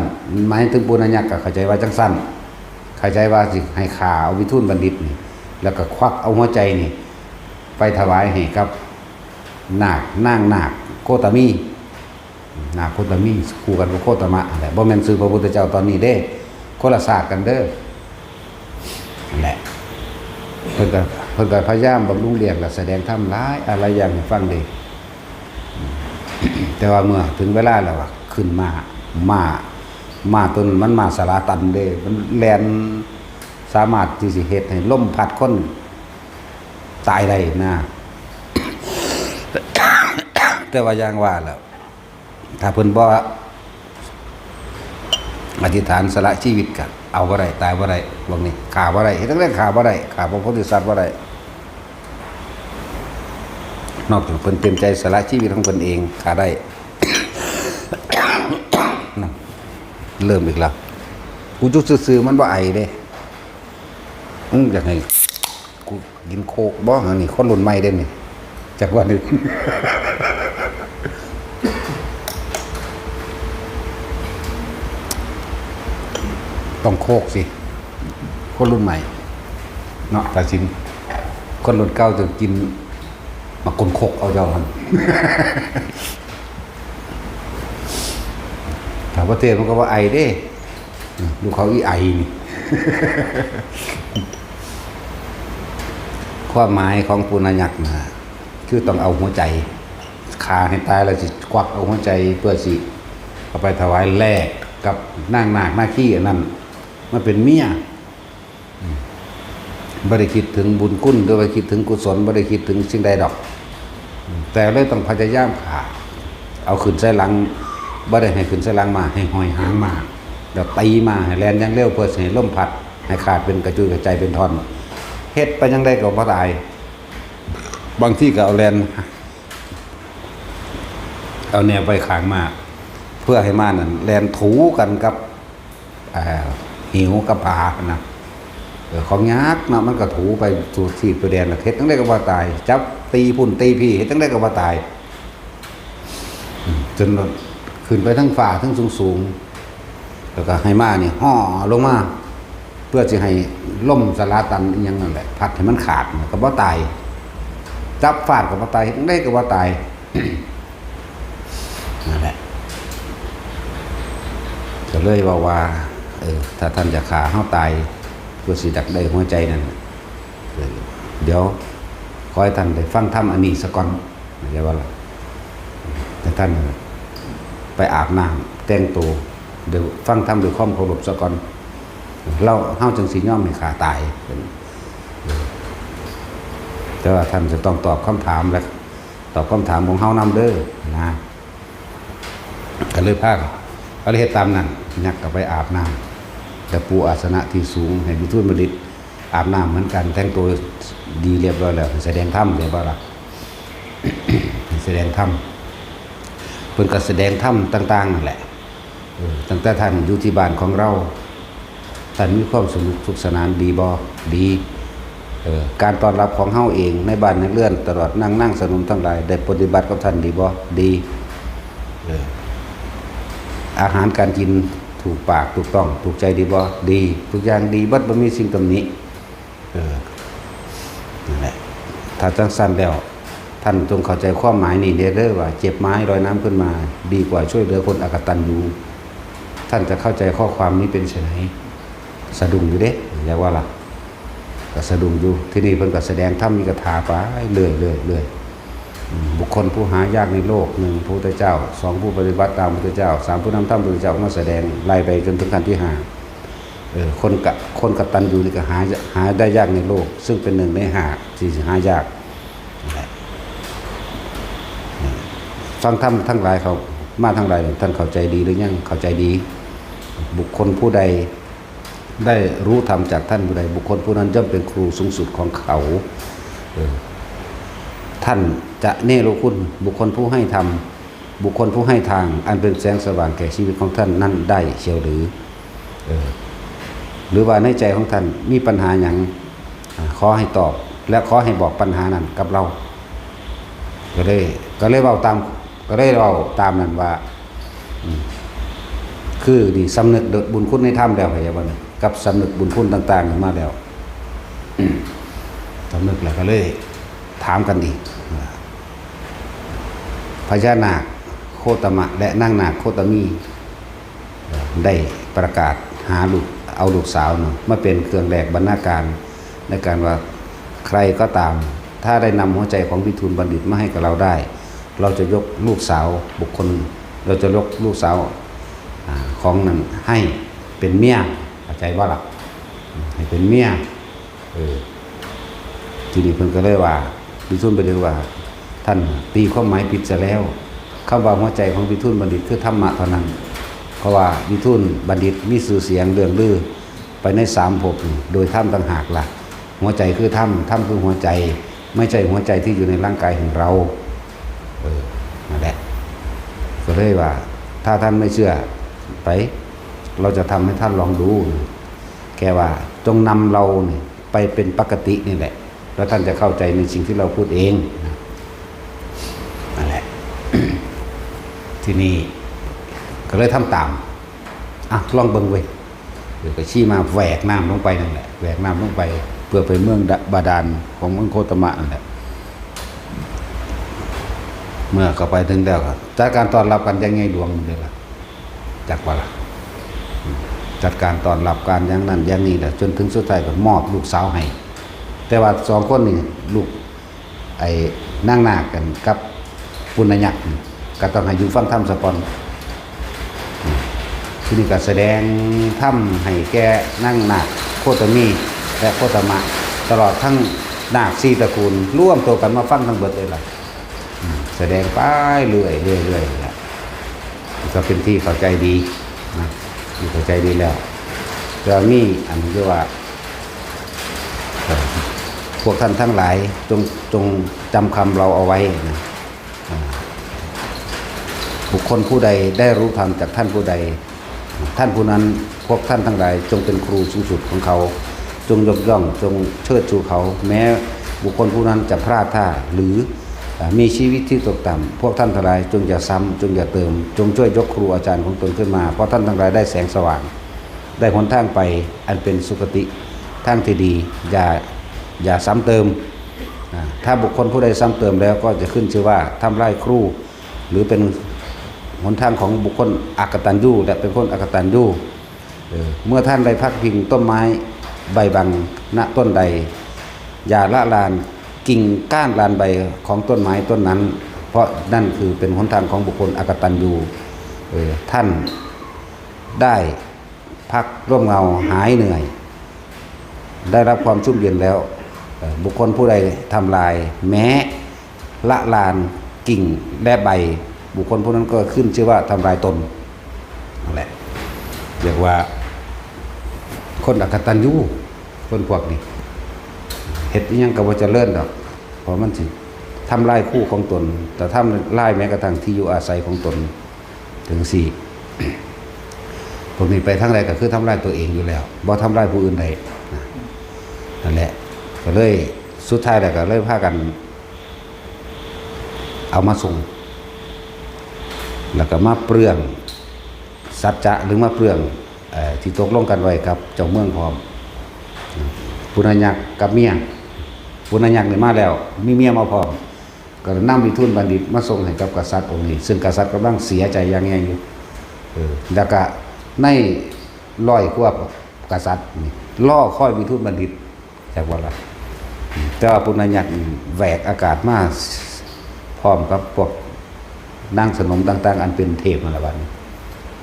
หมายถึงปุณณยักษ์ก็เข้าใจว่าจั่งซั้น เข้าใจว่าสิให้ฆ่าเอาวิทูลบัณฑิตนี่ แล้วก็ควักเอาหัวใจนี่ ไปถวายให้กับนาค นางนาคโคตมี นาคโคตมี คู่กันกับโคตมะนั่นแหละ บ่แม่นชื่อพระพุทธเจ้าตอนนี้เด้ คนละศาสตร์กันเด้อ นั่นแหละ เพิ่นก็ เพิ่นก็พยายามบำรุงเลี้ยงและแสดงธรรมหลายอะไรอย่างให้ฟังเด้ แต่ว่าเมื่อถึงเวลาแล้วอะ ขึ้นมา ม้า ม้าตัวนั้นมันม้าสลาตันเด้ มันแล่น สามารถที่สิเฮ็ดให้ลมพัดคนตายได้นะ แต่ว่าอย่างว่าแหละ ถ้าเพิ่นบ่อธิษฐานสละชีวิตก็เอาบ่ได้ ตายบ่ได้ พวกนี้ฆ่าบ่ได้ เฮ็ดจั่งใดฆ่าบ่ได้ ฆ่าพระโพธิสัตว์บ่ได้ นอกจากเพิ่นเต็มใจสละชีวิตของเพิ่นเองฆ่าได้ นั่น เริ่มอีกแล้ว กูอยู่ซื่อๆ มันบ่ไอเด้ มึงอยากให้กูกินโคกบ่ อันนี้คนรุ่นใหม่เด้นี่ จักว่านี่ เ ต้องโคกสิ คนรุ่นใหม่ เนาะ ตาสิน คนรุ่นเก่าจะกิน มาคนโคกเอาเจ้าหั่น ถ้าบ่เทศมันก็ว่าไอเด้ ลูกเขาอีไอนี่ ความหมายของปุณยักษ์นะ คือต้องเอาหัวใจ ฆ่าให้ตายแล้วสิควักเอาหัวใจเพื่อสิเอาไปถวายแลกกับนางนาคนาคีอันนั้น มันเป็นเมีย อืม บ่ได้คิดถึงบุญคุณ หรือว่าคิดถึงกุศล บ่ได้คิดถึงสิ่งใดดอก อืม แต่เลยต้องพยายามฆ่า เอาขึ้นใส่หลัง บ่ได้ให้ขึ้นใส่หลังม้า ให้ห้อยหางม้า แล้วตีม้าให้แล่นอย่างเร็ว เพื่อสิให้ลมพัด ให้ขาดเป็นกระจุยกระจายเป็นท่อน เฮ็ดไปจั่งใดก็บ่ตาย บางทีก็เอาแล่น เอาแนวไปข้างม้า เพื่อให้ม้านั่นแล่นถูกันกับ อ่า หิวกับผานะ เออ ของยากเนาะ มันก็ถูไปสู่ที่ไปแดนละ เฮ็ดจั่งใดก็บ่ตาย จับตีพุ่นตีพี้ เฮ็ดจั่งใดก็บ่ตาย อืม จนขึ้นไปทั้งฟ้าทั้งสูงๆ แล้วก็ให้ม้านี่ห่อลงมา เพื่อสิให้ลมสลาตันอิหยังนั่นแหละ พัดให้มันขาด ก็บ่ตาย จับฟาดก็บ่ตาย เฮ็ดจั่งใดก็บ่ตาย นั่นแหละ ก็เลยเว้าว่า เออ ถ้าท่านจะฆ่าเฮาตาย เพื่อสิดักได้หัวใจนั่นน่ะ เออ เดี๋ยวขอให้ท่านได้ฟังธรรมอันนี้ซะก่อน เข้าใจบ่ล่ะ แต่ท่านไปอาบน้ำแต่งตัว เดี๋ยวฟังธรรมด้วยความเคารพซะก่อน เรา เฮาจั่งสิยอมให้ฆ่าตาย เออ แต่ว่าท่านจะต้องตอบคำถามและ ตอบคำถามของเฮานำเด้อ นะ ก็เลยพากัน ก็เลยเฮ็ดตามนั้น ยักษ์ก็ไปอาบน้ำ แล้วปูอาสนะที่สูง ให้วิทูลบัณฑิตอาบน้ำเหมือนกัน แต่งตัวดีเรียบร้อยแล้ว ให้แสดงธรรม เรียบร้อยละ ให้แสดงธรรม เพิ่นก็แสดงธรรมต่างๆนั่นแหละ เออ ตั้งแต่ท่านอยู่ที่บ้านของเรา ท่านมีความสนุกสุขสนานดีบ่ ดี เออ การต้อนรับของเฮาเองในบ้านในเรือน ตลอดนาง นางสนมทั้งหลาย ได้ปฏิบัติกับท่านดีบ่ ดี เออ อาหารการกินถูกปากถูกต้องถูกใจดีบ่ ดี ทุกอย่างดีเบิด บ่มีสิ่งตำหนิ เออ นั่นแหละ ถ้าจั่งซั้นแล้ว ท่านจงเข้าใจความหมายนี้เด้อ ว่าเจ็บไม้ลอยน้ำขึ้นมา ดีกว่าช่วยเหลือคนอกตัญญู ท่านจะเข้าใจข้อความนี้เป็นไฉน สะดุ้งอยู่เด้ เรียกว่าล่ะ ก็สะดุ้งอยู่ ที่นี่เพิ่นก็แสดงธรรมมีคาถาไปเรื่อยๆๆ อืม บุคคลผู้หายากในโลก หนึ่ง พระพุทธเจ้า สอง ผู้ปฏิบัติตามพระพุทธเจ้า สาม ผู้นำธรรมพระพุทธเจ้ามาแสดง ไล่ไปจนถึงขั้นที่ห้า เออ คนกะ คนกตัญญูนี่ก็หา หาได้ยากในโลก ซึ่งเป็นหนึ่งในห้าที่หายาก นั่นแหละ ฟังธรรมทั้งหลายเขา มาทั้งหลาย ท่านเข้าใจดีหรือยัง เข้าใจดี บุคคลผู้ใดได้รู้ธรรมจากท่านผู้ใด บุคคลผู้นั้นย่อมเป็นครูสูงสุดของเขา เออ ท่านจะเนรคุณบุคคลผู้ให้ธรรม บุคคลผู้ให้ทางอันเป็นแสงสว่างแก่ชีวิตของท่านนั้นได้เชียวหรือ เออ หรือว่าในใจของท่านมีปัญหาหยัง อ่า ขอให้ตอบ และขอให้บอกปัญหานั้นกับเรา ก็เลย ก็เลยเว้าตาม ก็เลยเว้าตามนั้นว่า อืม คือนี่สำนึกบุญคุณในธรรมแล้ว เข้าใจบ่นี่ กับสำนึกบุญคุณต่างๆมาแล้ว สำนึกแล้วก็เลยถามกันอีก พญานาคโคตมะและนางนาคโคตมี ได้ประกาศหาลูก เอาลูกสาวเนาะ มาเป็นเครื่องแลกบรรณาการ ในการว่าใครก็ตาม ถ้าได้นำหัวใจของวิทูลบัณฑิตมาให้กับเราได้ เราจะยกลูกสาวบุคคล เราจะยกลูกสาว อ่า ของนั้นให้เป็นเมีย เข้าใจบ่ล่ะ ให้เป็นเมีย เออ ทีนี้เพิ่นก็เลยว่า วิทูลบัณฑิตว่า ท่านตีความหมายผิดซะแล้ว คำว่าหัวใจของวิทูลบัณฑิตคือธรรมะเท่านั้น เพราะว่าวิทูลบัณฑิตมีชื่อเสียงเลื่องลือไปในสามภพนี่ โดยธรรมต่างหากล่ะ หัวใจคือธรรม ธรรมคือหัวใจ ไม่ใช่หัวใจที่อยู่ในร่างกายของเรา เออ นั่นแหละ ก็เลยว่า ถ้าท่านไม่เชื่อ ไป เราจะทำให้ท่านลองดู แค่ว่าจงนำเรานี่ไปเป็นปกตินี่แหละ แล้วท่านจะเข้าใจในสิ่งที่เราพูดเองนะ นั่นแหละ ทีนี้ก็เลยทำตาม อ่ะ ลองเบิ่งเว้ย เดี๋ยวก็ชี้มาแหวกน้ำลงไปนั่นแหละ แหวกน้ำลงไป เพื่อไปเมืองบาดาลของเมืองโคตมะนั่นแหละ เมื่อเข้าไปถึงแล้วก็จัดการต้อนรับกันอย่างใหญ่หลวงเลยล่ะ จักว่าล่ะ จัดการต้อนรับการอย่างนั้นอย่างนี้แหละ จนถึงสุดท้ายก็มอบลูกสาวให้ แต่ว่าสองคนนี่ ลูกไอ้นางนาคกันกับปุณณยักษ์นี่ ก็ต้องให้อยู่ฟังธรรมซะก่อน ที่นี่ก็แสดงธรรมให้แก่นางนาคโคตมี และโคตมะ ตลอดทั้งนาคสี่ตระกูล รวมตัวกันมาฟังทั้งเบิดเลยล่ะ อืม แสดงไปเรื่อยๆเรื่อยๆนี่แหละ ก็เป็นที่เข้าใจดีนะ ที่เข้าใจดีแล้ว จะมีอันที่ว่า เอ่อ พวกท่านทั้งหลายจง จงจำคำเราเอาไว้นะ อ่า บุคคลผู้ใดได้รู้ธรรมจากท่านผู้ใด ท่านผู้นั้น พวกท่านทั้งหลายจงเป็นครูสูงสุดของเขา จงยกย่อง จงเชิดชูเขา แม้บุคคลผู้นั้นจะพลาดท่า หรือ อ่า มีชีวิตที่ตกต่ำ พวกท่านทั้งหลายจงอย่าซ้ำ จงอย่าเติม จงช่วยยกครูอาจารย์ของตนขึ้นมา เพราะท่านทั้งหลายได้แสงสว่าง ได้หนทางไปอันเป็นสุคติ ทางที่ดี อย่า อย่าซ้ำเติม อ่า ถ้าบุคคลผู้ใดซ้ำเติมแล้วก็จะขึ้นชื่อว่าทำลายครู หรือเป็นหนทางของบุคคลอกตัญญู และเป็นคนอกตัญญู เออ เมื่อท่านได้พักพิงต้นไม้ใบบัง ณ ต้นใด อย่าละลานกิ่งก้านลานใบของต้นไม้ต้นนั้น เพราะนั่นคือเป็นหนทางของบุคคลอกตัญญู เออ ท่านได้พักร่มเงาหายเหนื่อย ได้รับความชุ่มเย็นแล้ว เอ่อ บุคคลผู้ใดทำลายแม้ละลานกิ่งและใบ บุคคลผู้นั้นก็ขึ้นชื่อว่าทำลายตน นั่นแหละ เรียกว่า คนอกตัญญู คนพวกนี้ เฮ็ดอิหยังก็บ่เจริญดอก เพราะมันสิทำลายคู่ของตน แต่ทำลายแม้กระทั่งที่อยู่อาศัยของตน ถึงสี่ พวกนี้ไปทางใดก็คือทำลายตัวเองอยู่แล้ว บ่ทำลายผู้อื่นได้นะ นั่นแหละ ก็เลย สุดท้ายแล้วก็เลยพากัน เอามาส่ง แล้วก็มาเปลื้องสัจจะ หรือมาเปลื้อง เอ่อ ที่ตกลงกันไว้กับเจ้าเมืองพร้อม ปุณณยักษ์กับเมีย ปุณณยักษ์นี่มาแล้ว มีเมียมาพร้อม ก็นำวิทูลบัณฑิตมาส่งให้กับกษัตริย์องค์นี้ ซึ่งกษัตริย์กำลังเสียใจอย่างแรงอยู่ เออ แล้วก็ในร้อยกว่ากษัตริย์นี่รอคอยวิทูลบัณฑิต จักว่าล่ะ แต่ว่าปุณณยักษ์นี่แหวกอากาศมา พร้อมกับพวกนางสนมต่างๆ อันเป็นเทพนั่นล่ะบัดนี้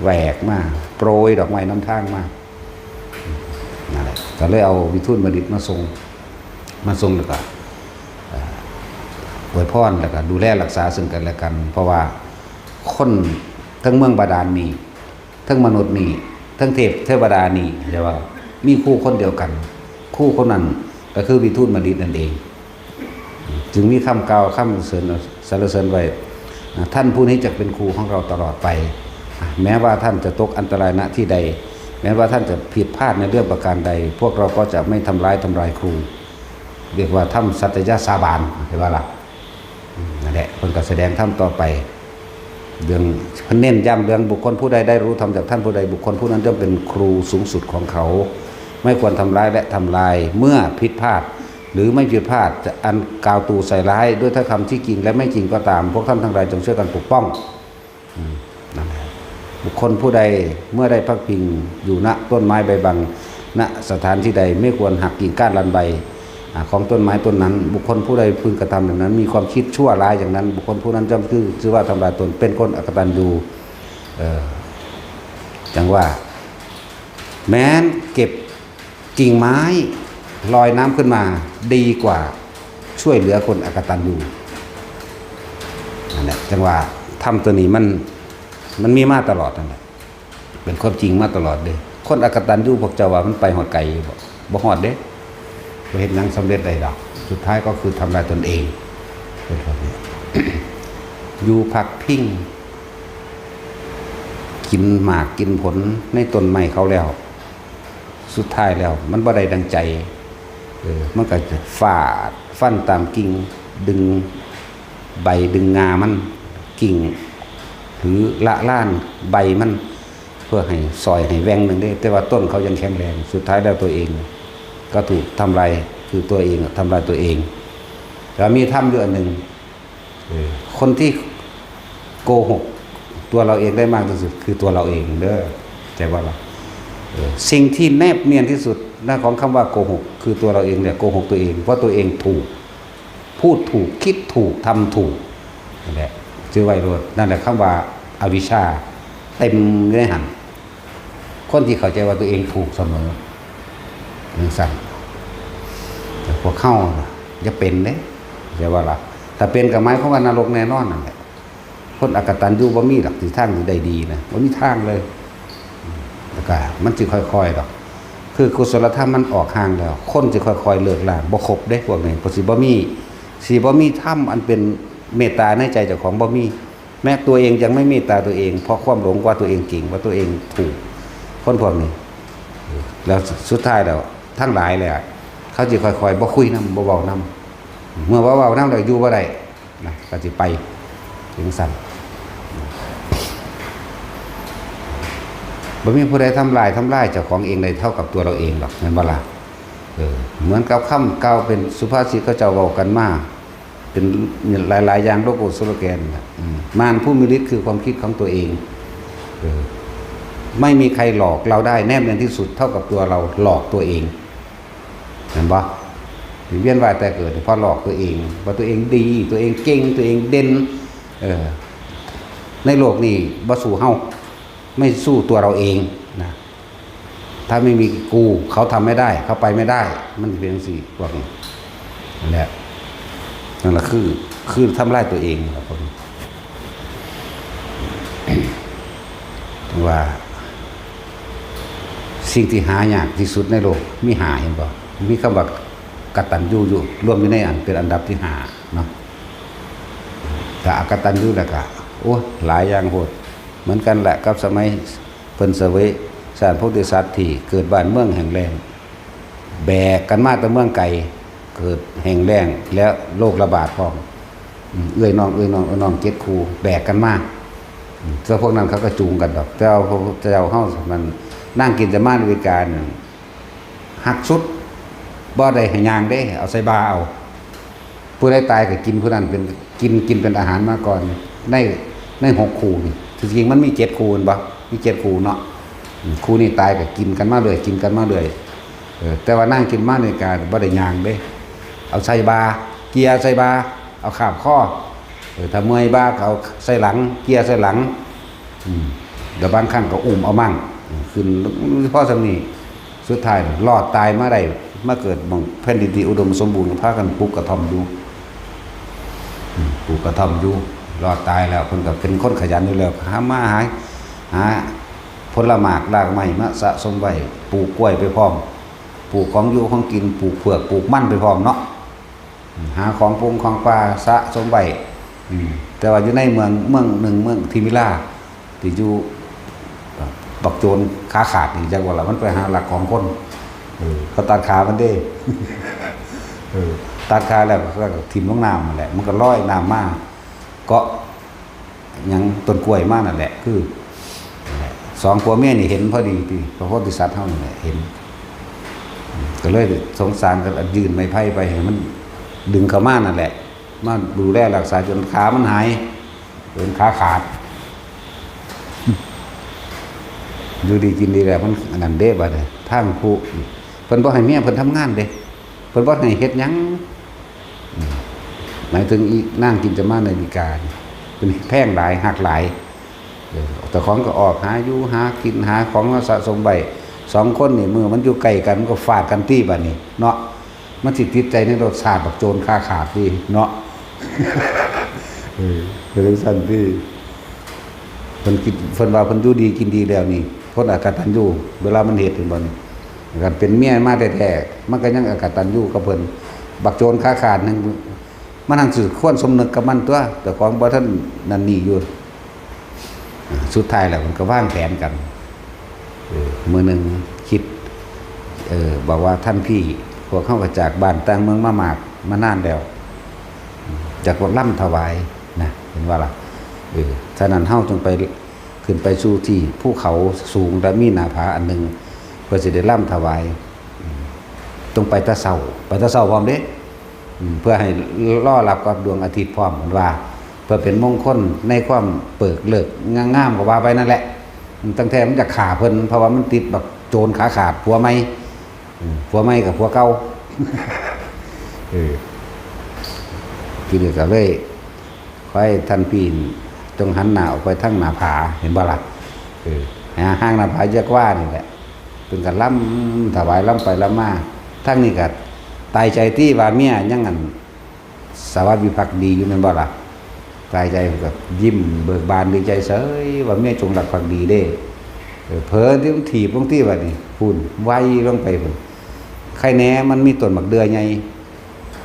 แหวกมา โปรยดอกไม้นำทางมา นั่นแหละ ก็เลยเอาวิทูลบัณฑิตมาส่ง มาส่งแล้วก็ เอ่อ อวยพรแล้วก็ดูแลรักษาซึ่งกันและกัน เพราะว่าคนทั้งเมืองบาดาลนี่ ทั้งมนุษย์นี่ ทั้งเทพเทวดานี่ เรียกว่ามีครูคนเดียวกัน ครูคนนั้นก็คือวิทูลบัณฑิตนั่นเอง จึงมีคำกล่าวคำสรรเสริญ สรรเสริญไว้ อ่ะ ท่านผู้นี้จะเป็นครูของเราตลอดไป อ่ะ แม้ว่าท่านจะตกอันตรายณที่ใด แม้ว่าท่านจะผิดพลาดในเรื่องประการใด พวกเราก็จะไม่ทำร้ายทำลายครู เรียกว่าทำสัตยาสาบาน เห็นว่าล่ะ อืม นั่นแหละ เพิ่นก็แสดงธรรมต่อไป เรื่อง เพิ่นเน้นย้ำเรื่องบุคคลผู้ใดได้รู้ธรรมจากท่านผู้ใด บุคคลผู้นั้นย่อมเป็นครูสูงสุดของเขา ไม่ควรทำร้ายและทำลาย เมื่อผิดพลาด หรือไม่ผิดพลาด จะอันกล่าวตู่ใส่ร้ายด้วยถ้อยคำที่จริงและไม่จริงก็ตาม พวกท่านทั้งหลายจงช่วยกันปกป้อง อืม นั่นแหละ บุคคลผู้ใดเมื่อได้พักพิงอยู่ณต้นไม้ใบบัง ณ สถานที่ใด ไม่ควรหักกิ่งก้านลานใบ อ่า ของต้นไม้ต้นนั้น บุคคลผู้ใดพึงกระทำอย่างนั้น มีความคิดชั่วร้ายอย่างนั้น บุคคลผู้นั้นย่อมชื่อ ชื่อว่าทำลายตน เป็นคนอกตัญญู เออ จังว่า แม้นเก็บกิ่งไม้ลอยน้ำขึ้นมาดีกว่าช่วยเหลือคนอกตัญญู นั่นแหละ จังว่าธรรมตัวนี้มัน มันมีมาตลอดนั่นแหละ เป็นความจริงมาตลอดเลย คนอกตัญญูพวกเจ้าว่ามันไปฮอดไกลอยู่บ่ บ่ฮอดเด้ บ่เฮ็ดหยังสำเร็จได้ดอก สุดท้ายก็คือทำลายตนเอง เป็นแบบนี้ อยู่พักพิง กินหมากกินผลในต้นไม้เขาแล้ว สุดท้ายแล้วมันบ่ได้ดังใจ เออ มันก็จะฟาดฟันตามกิ่ง ดึงใบดึงงามัน กิ่ง หรือละล้านใบมัน เพื่อให้ซอยให้แหว่งหนึ่งเด้ แต่ว่าต้นเขายังแข็งแรง สุดท้ายแล้วตัวเองก็ถูกทำลาย คือตัวเองอะทำลายตัวเอง แล้วมีธรรมอยู่อันหนึ่ง เออ คนที่โกหกตัวเราเองได้มากที่สุดคือตัวเราเองเด้อ แต่ว่าเรา เออ สิ่งที่แนบเนียนที่สุดนะของคำว่าโกหก คือตัวเราเองเนี่ยโกหกตัวเอง เพราะตัวเองถูก พูดถูก คิดถูก ทำถูก นั่นแหละ ชื่อไว้โลด นั่นแหละคำว่าอวิชชา เต็มอยู่ในหั้น คนที่เข้าใจว่าตัวเองถูกเสมอ จั่งซั้น แต่พวกเฮาน่ะอย่าเป็นเด้ อย่าว่าล่ะ ถ้าเป็นก็หมายความว่านรกแน่นอนนั่นแหละ คนอกตัญญูบ่มีดอกที่ทางสิได้ดีนะ บ่มีทางเลย แล้วก็มันสิค่อยๆดอก คือกุศลธรรมมันออกห่างแล้ว คนสิค่อยๆเลิกล้าง บ่ครบเด้พวกนี้ เพราะสิบ่มี สิบ่มีธรรมอันเป็นเมตตาในใจเจ้าของ บ่มี แม้ตัวเองยังไม่เมตตาตัวเอง เพราะความหลงว่าตัวเองเก่ง ว่าตัวเองถูก คนพวกนี้ แล้วสุดท้ายแล้ว ทั้งหลายแหละ เขาสิค่อยๆบ่คุยนำ บ่เว้านำ เมื่อบ่เว้านำแล้วอยู่บ่ได้นะ ก็สิไปจั่งซั้น บ่มีผู้ใดทำลาย ทำลายเจ้าของเองได้เท่ากับตัวเราเองหรอก แม่นบ่ล่ะ เออ เหมือนกับคำกล่าวเป็นสุภาษิตเขาเจ้าเว้ากันมา เป็นหลายๆอย่าง โลโก้สโลแกนน่ะ อืม มารผู้มีฤทธิ์คือความคิดของตัวเอง เออ ไม่มีใครหลอกเราได้แนบเนียนที่สุดเท่ากับตัวเราหลอกตัวเอง เห็นบ่ เวียนว่ายตายเกิด เพราะหลอกตัวเอง ว่าตัวเองดี ตัวเองเก่ง ตัวเองเด่น เออ ในโลกนี้บ่สู้เฮา ไม่สู้ตัวเราเองนะ ถ้าไม่มีกู เขาทำไม่ได้ เขาไปไม่ได้ มันเป็นจั่งซี้ พวกนี้ นั่นแหละ นั่นแหละคือ คือทำลายตัวเองครับผม ว่าสิ่งที่หายากที่สุดในโลก มีห้า เห็นบ่ มีคำว่ากตัญญูอยู่ รวมอยู่ในอันเป็นอันดับที่ห้าเนาะ ถ้าอกตัญญูแล้วก็ โอ้ หลายอย่างโพด เหมือนกันแหละกับสมัยเพิ่นเสวยชาติโพธิสัตว์ที่เกิดบ้านเมืองแห้งแล้ง แบกกันมาแต่เมืองไกล เกิดแห้งแล้ง แล้วโรคระบาดพร้อม อืม เอื้อยน้อง เอื้อยน้อง เอื้อยน้อง เจ็ดคู่ แบกกันมา อืม แต่พวกนั้นเขาก็จูงกันดอก แต่ว่าพระพุทธเจ้าเฮามัน นางกินจามานวิกานั่น ฮักสุด บ่ได้ให้ย่างเด้ เอาใส่บ่าเอา ผู้ใดตายก็กินผู้นั้นเป็น กิน กินเป็นอาหารมาก่อน ใน ในหกคู่นี่ ที่จริงมันมีเจ็ดคู่แม่นบ่ มีเจ็ดคู่เนาะ อืม คู่นี้ตายก็กินกันมาเรื่อย กินกันมาเรื่อย เออ แต่ว่านางกินมาในกาบ่ได้ย่างเด้ เอาใส่บ่า เกี่ยใส่บ่า เอาคาบคอ เออ ถ้าเมื่อยบ่าก็เอาใส่หลัง เกี่ยใส่หลัง อืม แล้วบางครั้งก็อุ้มเอามั่ง อืม ขึ้น พอส่ำนี้ สุดท้ายรอดตายมาได้ มาเกิดหม่องแผ่นดินที่อุดมสมบูรณ์ พากันปลูกกระท่อมอยู่ อืม ปลูกกระท่อมอยู่ รอดตายแล้ว เพิ่นก็เป็นคนขยันอยู่แล้ว หามาหา หาผลหมากรากไม้มาสะสมไว้ ปลูกกล้วยไปพร้อม ปลูกของอยู่ของกิน ปลูกเผือก ปลูกมันไปพร้อมเนาะ หาของปงของป่าสะสมไว้ อืม แต่ว่าอยู่ในเมือง เมืองหนึ่ง เมืองทิมพิลา ที่อยู่บักโจรขาขาดนี่ จักว่าล่ะ มันไปหาลักของคน เออ เขาตัดขามันเด้ เออ ตัดขาแล้วก็ ก็ถิ่มลงน้ำนั่นแหละ มันก็ลอยน้ำมา เกาะหยังต้นกล้วยมานั่นแหละ คือ นั่นแหละ สองผัวเมียนี่เห็นพอดีติ พระโพธิสัตว์เฮานี่แหละ เห็น ก็เลยสงสาร ก็ยื่นไม้ไผ่ไปให้มันดึงเข้ามานั่นแหละ มาดูแลรักษาจนขามันหาย จนขาขาด อยู่ดีกินดีแล้ว มันอันนั้นเด้บัดนี้ ทางผู้ เพิ่นบ่ให้เมียเพิ่นทำงานเด้ เพิ่นบ่ให้เฮ็ดหยัง อืม หมายถึงอีนางกินจามานาวิกานี่ เพิ่นแพงหลาย ฮักหลาย เออ เจ้าของก็ออกหาอยู่หากิน หาของมาสะสมไว้ สองคนนี่ มื้อมันอยู่ใกล้กัน มันก็ฟาดกันตี้บัดนี้เนาะ มันสิติดใจในรสชาติบักโจรขาขาดติเนาะ เออ เป็นจั่งซั้นติ เพิ่นคิด เพิ่นว่าเพิ่นอยู่ดีกินดีแล้วนี่ คนอกตัญญู เวลามันเฮ็ด เห็นบ่นี่ คันเป็นเมียมาแท้ๆ มันก็ยังอกตัญญูกับเพิ่น บักโจรขาขาดหนึ่ง มันหั้นสิควรสมนึกกับมันตั่ว เจ้าของบ่ทันนั่นนี่อยู่ สุดท้ายแล้วมันก็วางแผนกัน เออ มื้อหนึ่งคิด เออ บอกว่า ท่านพี่ พวกเฮาก็จากบ้านต่างเมืองมามาก มานานแล้ว อยากลำถวายนะ เห็นว่าล่ะ เออ ฉะนั้นเฮาจงไป ขึ้นไปสู่ที่ภูเขาสูงและมีหน้าผาอันหนึ่ง เพื่อสิได้รำถวาย อืม ต้องไปแต่เช้า ไปแต่เช้าพร้อมเด้ อืม เพื่อให้รอรับกับดวงอาทิตย์พร้อม เพิ่นว่า เพื่อเป็นมงคลในความเปิกฤกษ์งามๆ ก็ว่าไปนั่นแหละ ตั้งแต่มันจะฆ่าเพิ่น เพราะว่ามันติดบักโจรขาขาดผัวใหม่ อืม ผัวใหม่กับผัวเก่า เออ ทีนี้ก็เลย ขอให้ท่านพี่จงหันหน้าออกไปทางหน้าผา เห็นบ่ล่ะ เออ หาห้างหน้าผาเยอะกว่านี่แหละ เพิ่นก็รำถวายรำไปรำมา ทางนี้ก็ตายใจตี้ว่าเมียยังอันสวัสดีภักดีอยู่แม่นบ่ล่ะ ตายใจเพิ่นก็ยิ้มเบิกบานดีใจเสย ว่าเมียจงรักภักดีเด้ เออ เผลอที่มันถีบลงตี้บัดนี้ พู้น ไวลงไปพู้น ใครแหน่มันมีต้นบักเดื่อใหญ่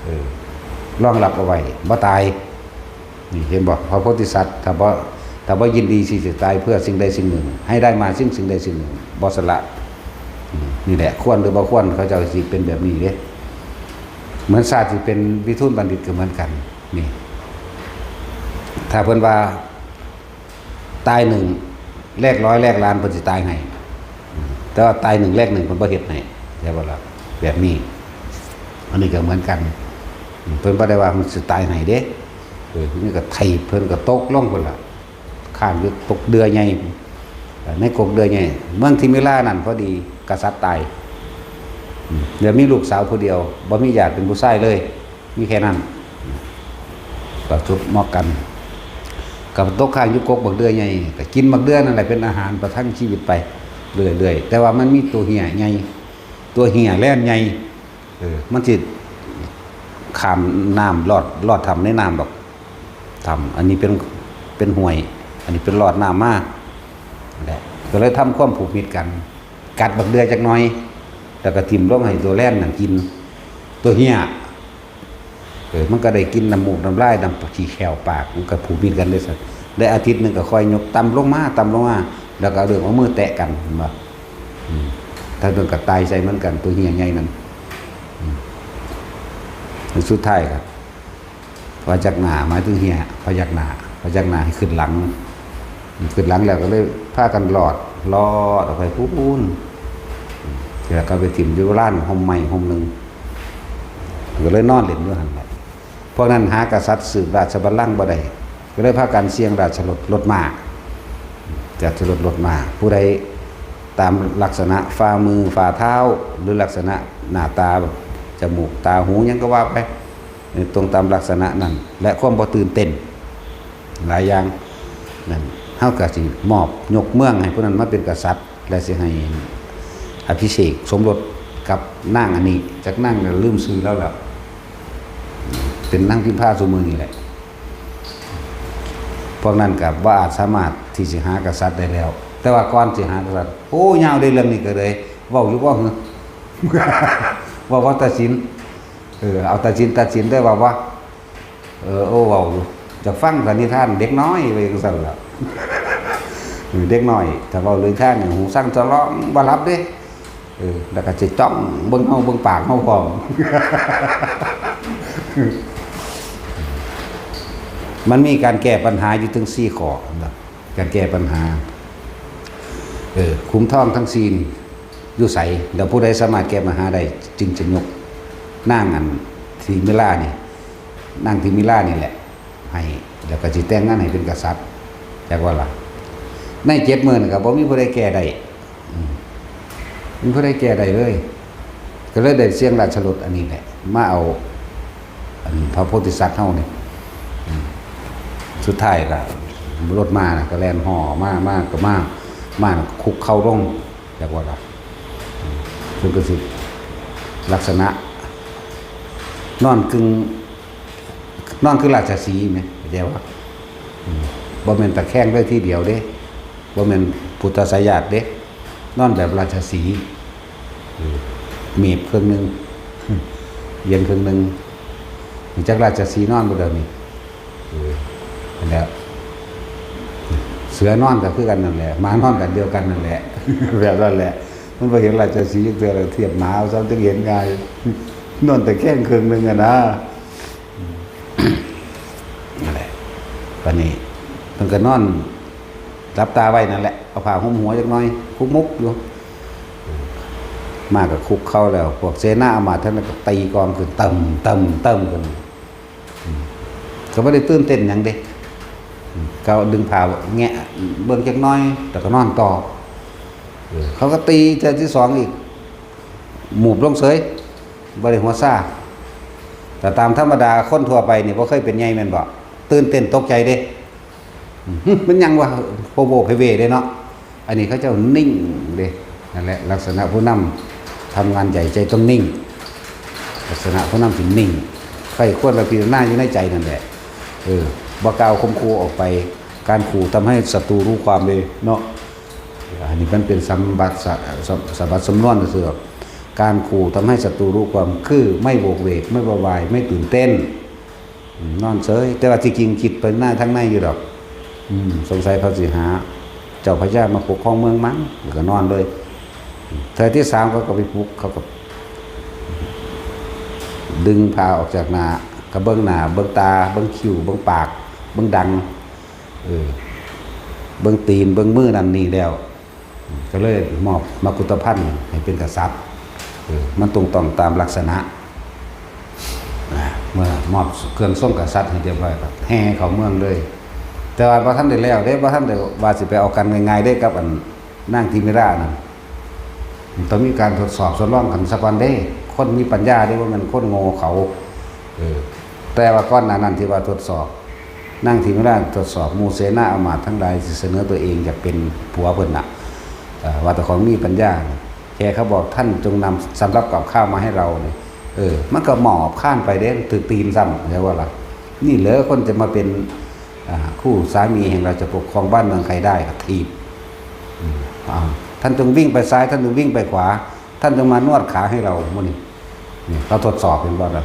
เออ รองรับเอาไว้ บ่ตาย นี่เห็นบ่ พระโพธิสัตว์ ถ้าบ่ ถ้าบ่ยินดีที่จะตายเพื่อสิ่งใดสิ่งหนึ่ง ให้ได้มาซึ่งสิ่งใดสิ่งหนึ่ง บ่สละ อืม นี่แหละ ควรหรือบ่ควร เขาเจ้าสิเป็นแบบนี้เด้ เหมือนชาติที่เป็นวิทูลบัณฑิตก็เหมือนกัน นี่ ถ้าเพิ่นว่า ตายหนึ่งแลกร้อยแลกล้าน เพิ่นสิตายให้ แต่ว่าตายหนึ่งแลกหนึ่ง เพิ่นบ่เฮ็ดให้ เข้าใจบ่ล่ะ แบบนี้ อันนี้ก็เหมือนกัน เพิ่นบ่ได้ว่ามันสิตายให้เด้ เออ นี่ก็ถีบเพิ่นก็ตกลงพุ้นล่ะ ข้างอยู่กกเดื่อใหญ่ ในกกเดื่อใหญ่ เมืองทิมิลานั่นพอดีกษัตริย์ตาย อืม เดี๋ยวมีลูกสาวผู้เดียว บ่มีญาติเป็นผู้ชายเลย มีแค่นั้น ประจวบเหมาะกัน กับตกข้างอยู่กกบักเดื่อใหญ่ ก็กินบักเดื่อนั่นแหละเป็นอาหารประทังชีวิตไปเรื่อยๆ แต่ว่ามันมีตัวเหี่ยใหญ่ ตัวเหี่ยแล่นใหญ่ เออ มันสิข้ามน้ำลอด ลอดถ้ำในน้ำดอก ถ้ำ อันนี้เป็น เป็นห้วย อันนี้เป็นลอดน้ำมา นั่นแหละ ก็เลยทำความผูกมิตรกัน กัดบักเดื่อจักหน่อย แล้วก็ถิ่มลงให้ตัวแล่นนั่นกิน ตัวเหี่ย เออ มันก็ได้กินน้ำมูกน้ำลาย น้ำขี้แข้วปาก มันก็ผูกมิตรกันได้ซั่น ได้อาทิตย์หนึ่งก็ค่อยยกต่ำลงมา ต่ำลงมา แล้วก็เอาเริ่มเอามือแตะกัน เห็นบ่ อืม ถ้าเพิ่นก็ตายใส่เหมือนกัน ตัวเหี่ยใหญ่นั่น อืม สุดท้ายก็พยักหน้า หมายถึงเหี่ย พยักหน้า พยักหน้าให้ขึ้นหลัง ขึ้นหลังแล้วก็เลยพากันลอด ลอดออกไปพู้น แล้วก็ไปถิ่มอยู่ลานฮ่มไม้ฮ่มหนึ่ง ก็เลยนอนเล่นอยู่หั่นแหละ พวกนั้นหากษัตริย์สืบราชบัลลังก์บ่ได้ ก็เลยพากันเสี่ยงราชรถ รถม้า ราชรถ รถม้า ผู้ใดตามลักษณะฝ่ามือฝ่าเท้า หรือลักษณะหน้าตา จมูก ตา หู หยังก็ว่าไป ตรงตามลักษณะนั้น และความบ่ตื่นเต้น หลายอย่าง นั่น เฮาก็สิมอบยกเมืองให้ผู้นั้นมาเป็นกษัตริย์ และสิให้อภิเษกสมรสกับนางอันนี้ จักนางน่ะลืมชื่อแล้วล่ะ เป็นนางพิมพาซุมื้อนี้แหละ พวกนั้นก็บ่อาจสามารถที่สิหากษัตริย์ได้แล้ว แต่ว่าก่อนสิหากษัตริย์ โอ้ ยาวเด้เรื่องนี้ก็เลย เว้าอยู่บ่หือ เว้าว่าตัดสิน เออ เอาตัดสิน ตัดสินได้ว่า ว่า เออ โอ้ เว้าอยู่ จะฟังแต่นิทานเด็กน้อยไปจั่งซั่นล่ะ เออ เด็กน้อย ถ้าเว้าเรื่องนิทานนี่ หูสั่นสะหลอง บ่หลับเด้ เออ แล้วก็สิจ้องเบิ่งเฮา เบิ่งปากเฮาพร้อม มันมีการแก้ปัญหาอยู่ถึงสี่ข้อ การแก้ปัญหา เออ ขุมทองทั้งสี่นี่อยู่ไส แล้วผู้ใดสามารถแก้ปัญหาได้ จึงจะยกนางอันทิมิลานี่ นางทิมิลานี่แหละ ให้ แล้วก็สิแต่งงานให้เป็นกษัตริย์ จักว่าล่ะ ในเจ็ดมื้อนั่นก็บ่มีผู้ใดแก้ได้ อืม บ่มีผู้ใดแก้ได้เลย ก็เลยได้เสี่ยงราชรถอันนี้แหละ มาเอา อันพระโพธิสัตว์เฮานี่ อืม สุดท้ายก็รถม้าน่ะก็แล่นห่อมา มาก็มา ม้าน่ะก็คุกเข่าลง จักว่าล่ะ อืม เพิ่นก็สิลักษณะ นอนกึ่ง นอนคือราชสีห์แหม เข้าใจบ่ อืม บ่แม่นตะแคงเลยทีเดียวเด้ บ่แม่นพุทธาสยาตเด้ นอนแบบราชสีห์ เออ เมบเครื่องหนึ่ง เอียงเครื่องหนึ่ง รู้จักราชสีห์นอนบ่เดี๋ยวนี้ เออ นั่นแหละ เสือนอนก็คือกันนั่นแหละ หมานอนก็เดียวกันนั่นแหละ แบบนั้นแหละ มันบ่เห็นราชสีห์จักเทื่อ เทียบหมาเอาซ้ำจังเห็นง่าย นอนตะแคงเครื่องหนึ่งอะนะ นั่นแหละ บัดนี้เพิ่นก็นอน หลับตาไว้นั่นแหละ เอาผ้าหุ้มหัวจักหน่อย คุกมุกอยู่ มาก็คุกเข่าแล้ว พวกเสนาอามาตย์ทั้งนั้นก็ตีกลองขึ้น เติมเติมเติมขึ้น อืม ก็บ่ได้ตื่นเต้นหยังเด้ อืม ก็ดึงผ้าแงะเบิ่งจักหน่อย แล้วก็นอนต่อ เออ เขาก็ตีเทื่อที่สองอีก หมูบลงเฉย บ่ได้หัวซ่า แต่ตามธรรมดาคนทั่วไปนี่บ่เคยเป็นใหญ่แม่นบ่ ตื่นเต้นตกใจเด้ อืม มันหยังวะ โพโวเพเวเด้เนาะ อันนี้เขาเจ้านิ่งเด้ นั่นแหละ ลักษณะผู้นำทำงานใหญ่ใจต้องนิ่ง ลักษณะผู้นำที่นิ่ง ใคร่ครวญและพิจารณาอยู่ในใจนั่นแหละ เออ บ่กล่าวข่มขู่ออกไป การขู่ทำให้ศัตรูรู้ความเลยเนาะ อันนี้มันเป็นสมบัติสะ สม สมบัติสำนวนซื่อๆ การขู่ทำให้ศัตรูรู้ความ คือไม่โวกเวก ไม่โวยวาย ไม่ตื่นเต้น อืม นอนเฉย แต่ว่าที่จริงคิดไปหน้าทางในอยู่ดอก อืม สงสัยเขาสิหาเจ้าพญามาปกครองเมืองมั้ง แล้วก็นอนเลย เทื่อที่สามเขาก็ไปปลุก เขาก็ ดึงผ้าออกจากหน้า ก็เบิ่งหน้า เบิ่งตา เบิ่งคิ้ว เบิ่งปาก เบิ่งดัง เออ เบิ่งตีน เบิ่งมือนั่นนี่แล้ว ก็เลยมอบมกุฏภัณฑ์ให้เป็นกษัตริย์ เออ มันตรงต้องตามลักษณะ อ่า เมื่อมอบเครื่องทรงกษัตริย์ให้เรียบร้อยก็แห่เข้าเมืองเลย แต่ว่าบ่ทันได้แล้วเด้ บ่ทันได้ว่าสิไปเอากันง่ายๆเด้ กับอันนางทิมิรานั่น มันต้องมีการทดสอบทดลองกันสักวันเด้ คนมีปัญญาเด้ บ่แม่นคนโง่เขา เออ แต่ว่าก่อนหน้านั้นที่ว่าทดสอบ นางทิมิราทดสอบหมู่เสนาอามาตย์ทั้งหลายที่เสนอตัวเองอยากเป็นผัวเพิ่นน่ะ เอ่อ ว่าแต่ของมีปัญญา แค่เขาบอก "ท่านจงนำสำรับกับข้าวมาให้เรา" นี่ เออ มันก็หมอบคานไปเด้ ถืกตีนซ้ำ เข้าใจบ่ล่ะ นี่เหรอคนจะมาเป็น อ่า คู่สามีแห่งเรา จะปกครองบ้านเมืองใครได้ ก็ถีบ อืม อ่า "ท่านจงวิ่งไปซ้าย ท่านจงวิ่งไปขวา ท่านจงมานวดขาให้เรา" มื้อนี้ นี่เขาทดสอบ เห็นบ่ล่ะ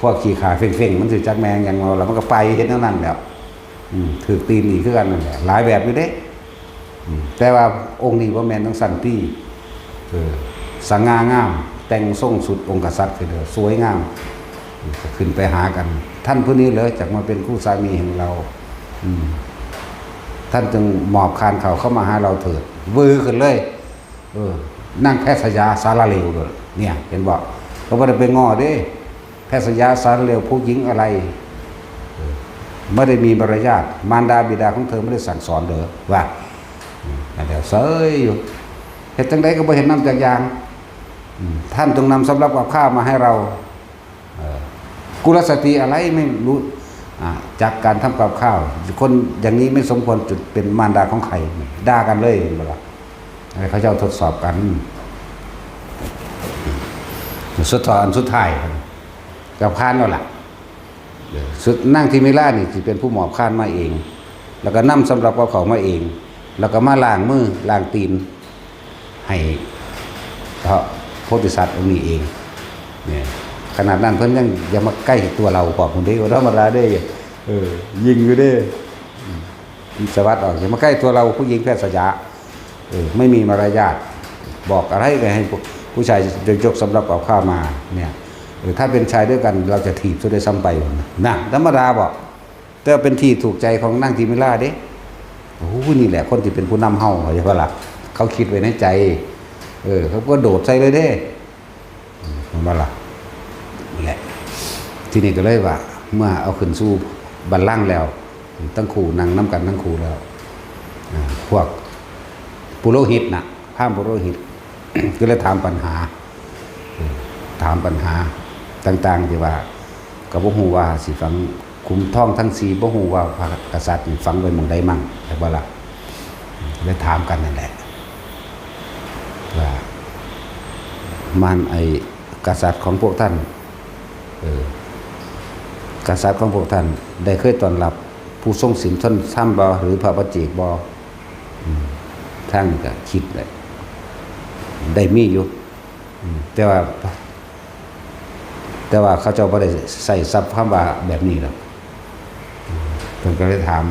พวกขี้ข้าเฟ้งๆ มันสิจักแม่นหยังเนาะ แล้วมันก็ไปเฮ็ดแนวนั้นแหล้ว อืม ถืกตีนอีกคือกันนั่นแหละ หลายแบบอยู่เด้ อืม แต่ว่าองค์นี้บ่แม่นจั่งซั้นติ เออ สง่างาม แต่งทรงชุดองคชาตคือเด้อ สวยงาม อืม ก็ขึ้นไปหากัน "ท่านผู้นี้เหรอจักมาเป็นคู่สามีแห่งเรา อืม ท่านจงหมอบคานเข่าเข้ามาหาเราเถิด" วือขึ้นเลย เออ นางแพทย์สยาสารเลวเลย เนี่ย เห็นบ่ เขาบ่ได้ไปง้อเด้ แพทย์สยาสารเลวผู้หญิงอะไร เออ ไม่ได้มีมารยาท มารดาบิดาของเธอไม่ได้สั่งสอนเหรอ ว่า อืม นั่นแหละ เซยอยู่ เฮ็ดจั่งใดก็บ่เห็นน้ำจักอย่าง อืม "ท่านจงนำสำรับกับข้าวมาให้เรา" เออ กุลสตรีอะไรไม่รู้ อ่า จากการทำกับข้าว คนอย่างนี้ไม่สมควรจะเป็นมารดาของใคร ด่ากันเลย เห็นบ่ล่ะ ให้เขาเจ้าทดสอบกัน สุดท้าย อันสุดท้าย ก็ผ่านแล้วล่ะ เออ สุด นางทิมิรานี่สิเป็นผู้หมอบคานมาเอง แล้วก็นำสำรับกับข้าวมาเอง แล้วก็มาล้างมือล้างตีน ให้พระโพธิสัตว์องค์นี้เอง เนี่ย ขนาดนั้นเพิ่นยังอย่ามาใกล้ตัวเรา พร้อมเด้ บ่ธรรมดาเด้ เออ ยิงอยู่เด้ อืม สวัสดออก "อย่ามาใกล้ตัวเรา ผู้หญิงแพทย์สยา เออ ไม่มีมารยาท บอกอะไรก็ให้ผู้ ผู้ชายยก ยกสำรับกับข้าวมา เนี่ย เออ ถ้าเป็นชายด้วยกัน เราจะถีบซะด้วยซ้ำไป" นะ ธรรมดาบ่ แต่เป็นที่ถูกใจของนางทิมิราเด้ โอ้โห นี่แหละคนที่เป็นผู้นำเฮา เข้าใจบ่ล่ะ เขาคิดไว้ในใจ เออ เขาก็โดดใส่เลยเด้ อืม เห็นบ่ล่ะ นั่นแหละ ทีนี้ก็เลยว่า เมื่อเอาขึ้นสู่บัลลังก์แล้ว ทั้งคู่นั่งนำกันทั้งคู่แล้ว อ่า พวกปุโรหิตน่ะ พราหมณ์ปุโรหิต ก็เลยถามปัญหา เออ ถามปัญหาต่างๆ ที่ว่า ก็บ่ฮู้ว่าสิฝัง ขุมทองทั้งสี่ บ่ฮู้ว่าพระกษัตริย์นี่ฝังไว้หม่องใดมั่ง เข้าใจบ่ล่ะ เลยถามกันนั่นแหละ ว่า "มาร ไอ้กษัตริย์ของพวกท่าน เออ กษัตริย์ของพวกท่านได้เคยต้อนรับผู้ทรงศีลทรงธรรมบ่ หรือพระปัจเจกบ่" อืม ทางนี้ก็คิดเลย ได้มีอยู่ อืม แต่ว่า แต่ว่าเขาเจ้าบ่ได้ใช้ศัพท์คำว่าแบบนี้ดอก เพิ่นก็เลยถาม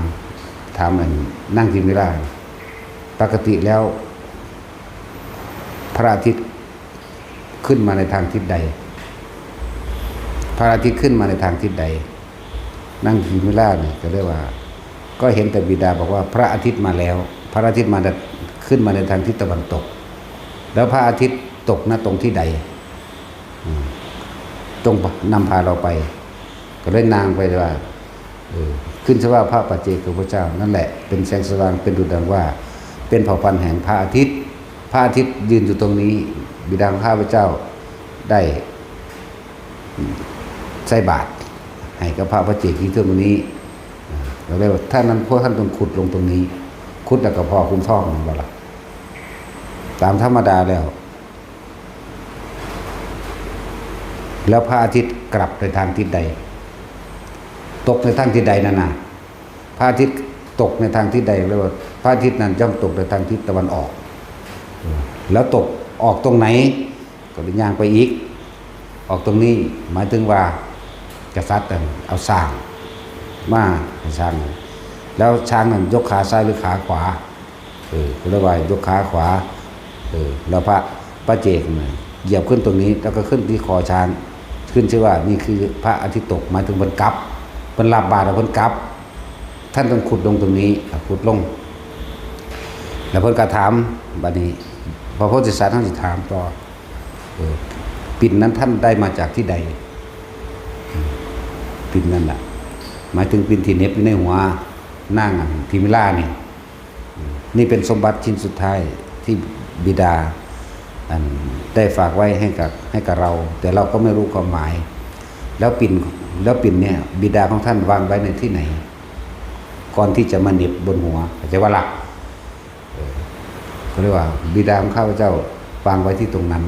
ถามอันนางทิมพิลา ปกติแล้ว พระอาทิตย์ขึ้นมาในทางทิศใด พระอาทิตย์ขึ้นมาในทางทิศใด นางทิมพิลาเนี่ยก็เลยว่า ก็เห็นแต่บิดาบอกว่าพระอาทิตย์มาแล้ว พระอาทิตย์มาขึ้นมาในทางทิศตะวันตก แล้วพระอาทิตย์ตกณตรงที่ใด อืม จงนำพาเราไป ก็เลยนางไปว่า เออ ขึ้นชื่อว่าพระปัจเจกพุทธเจ้านั่นแหละ เป็นแสงสว่าง เป็นดุจดังว่า เป็นเผ่าพันธุ์แห่งพระอาทิตย์ พระอาทิตย์ยืนอยู่ตรงนี้ บิดาของข้าพเจ้าได้ ใส่บาตรให้กับพระปัจเจกที่เท่านี้ อ่า ก็เลยว่า ถ้านั้นพวกท่านต้องขุดลงตรงนี้ ขุดแล้วก็พ้อคุ้มทอง แม่นบ่ล่ะ ตามธรรมดาแล้ว แล้วพระอาทิตย์กลับในทางทิศใด ตกในทางทิศใดนั่นน่ะ พระอาทิตย์ตกในทางทิศใด เรียกว่าพระอาทิตย์นั้นย่อมตกในทางทิศตะวันออก แล้วตกออกตรงไหน ก็เลยย่างไปอีก ออกตรงนี้หมายถึงว่า กษัตริย์นั่นเอาช้างมาให้ช้าง แล้วช้างนั้นยกขาซ้ายหรือขาขวา เออ ก็เรียกว่ายกขาขวา เออ แล้วพระ พระเจกน่ะเหยียบขึ้นตรงนี้ แล้วก็ขึ้นที่คอช้าง ขึ้นชื่อว่านี่คือพระอาทิตย์ตก หมายถึงเพิ่นกลับ เพิ่นรับบาตรแล้วเพิ่นกลับ ท่านต้องขุดลงตรงนี้ อ่ะ ขุดลง แล้วเพิ่นก็ถาม บัดนี้ พระโพธิสัตว์ท่านสิถามต่อ เออ ปิ่นนั้นท่านได้มาจากที่ใด ปิ่นนั่นน่ะ หมายถึงปิ่นที่เหน็บอยู่ในหัวนางอันทิมิลานี่ นี่เป็นสมบัติชิ้นสุดท้ายที่บิดา อัน ได้ฝากไว้ให้กับ ให้กับเรา แต่เราก็ไม่รู้ความหมาย แล้วปิ่น แล้วปิ่นเนี่ย บิดาของท่านวางไว้ในที่ไหน ก่อนที่จะมาเหน็บบนหัว เข้าใจว่าล่ะ เออ เขาเรียกว่า บิดาของข้าพเจ้าวางไว้ที่ตรงนั้น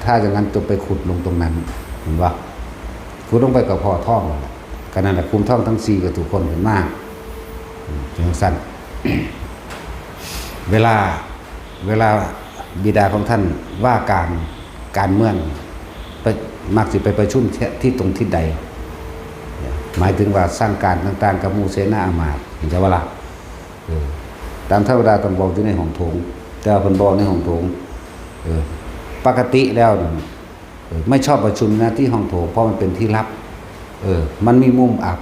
ถ้าอย่างนั้นจงไปขุดลงตรงนั้น เห็นปะ ขุดลงไปก็พ้อทองนั่นแหละ ก็นั่นแหละ คุ้มทองทั้งสี่ก็ถูกคนเห็นมาก อืม จังซั่น เวลา เวลาบิดาของท่านว่าการ การเมือง ไป มักสิไปประชุมที่ ที่ตรงที่ใด หมายถึงว่าสั่งการต่างๆ กับหมู่เสนาอามาตย์ เห็นจะว่าล่ะ เออ ตามธรรมดาต้องบอกอยู่ในห้องโถง แต่ว่าเพิ่นบอกในห้องโถง เออ ปกติแล้วนั่น เออ ไม่ชอบประชุมนะที่ห้องโถง เพราะมันเป็นที่ลับ เออ มันมีมุมอับ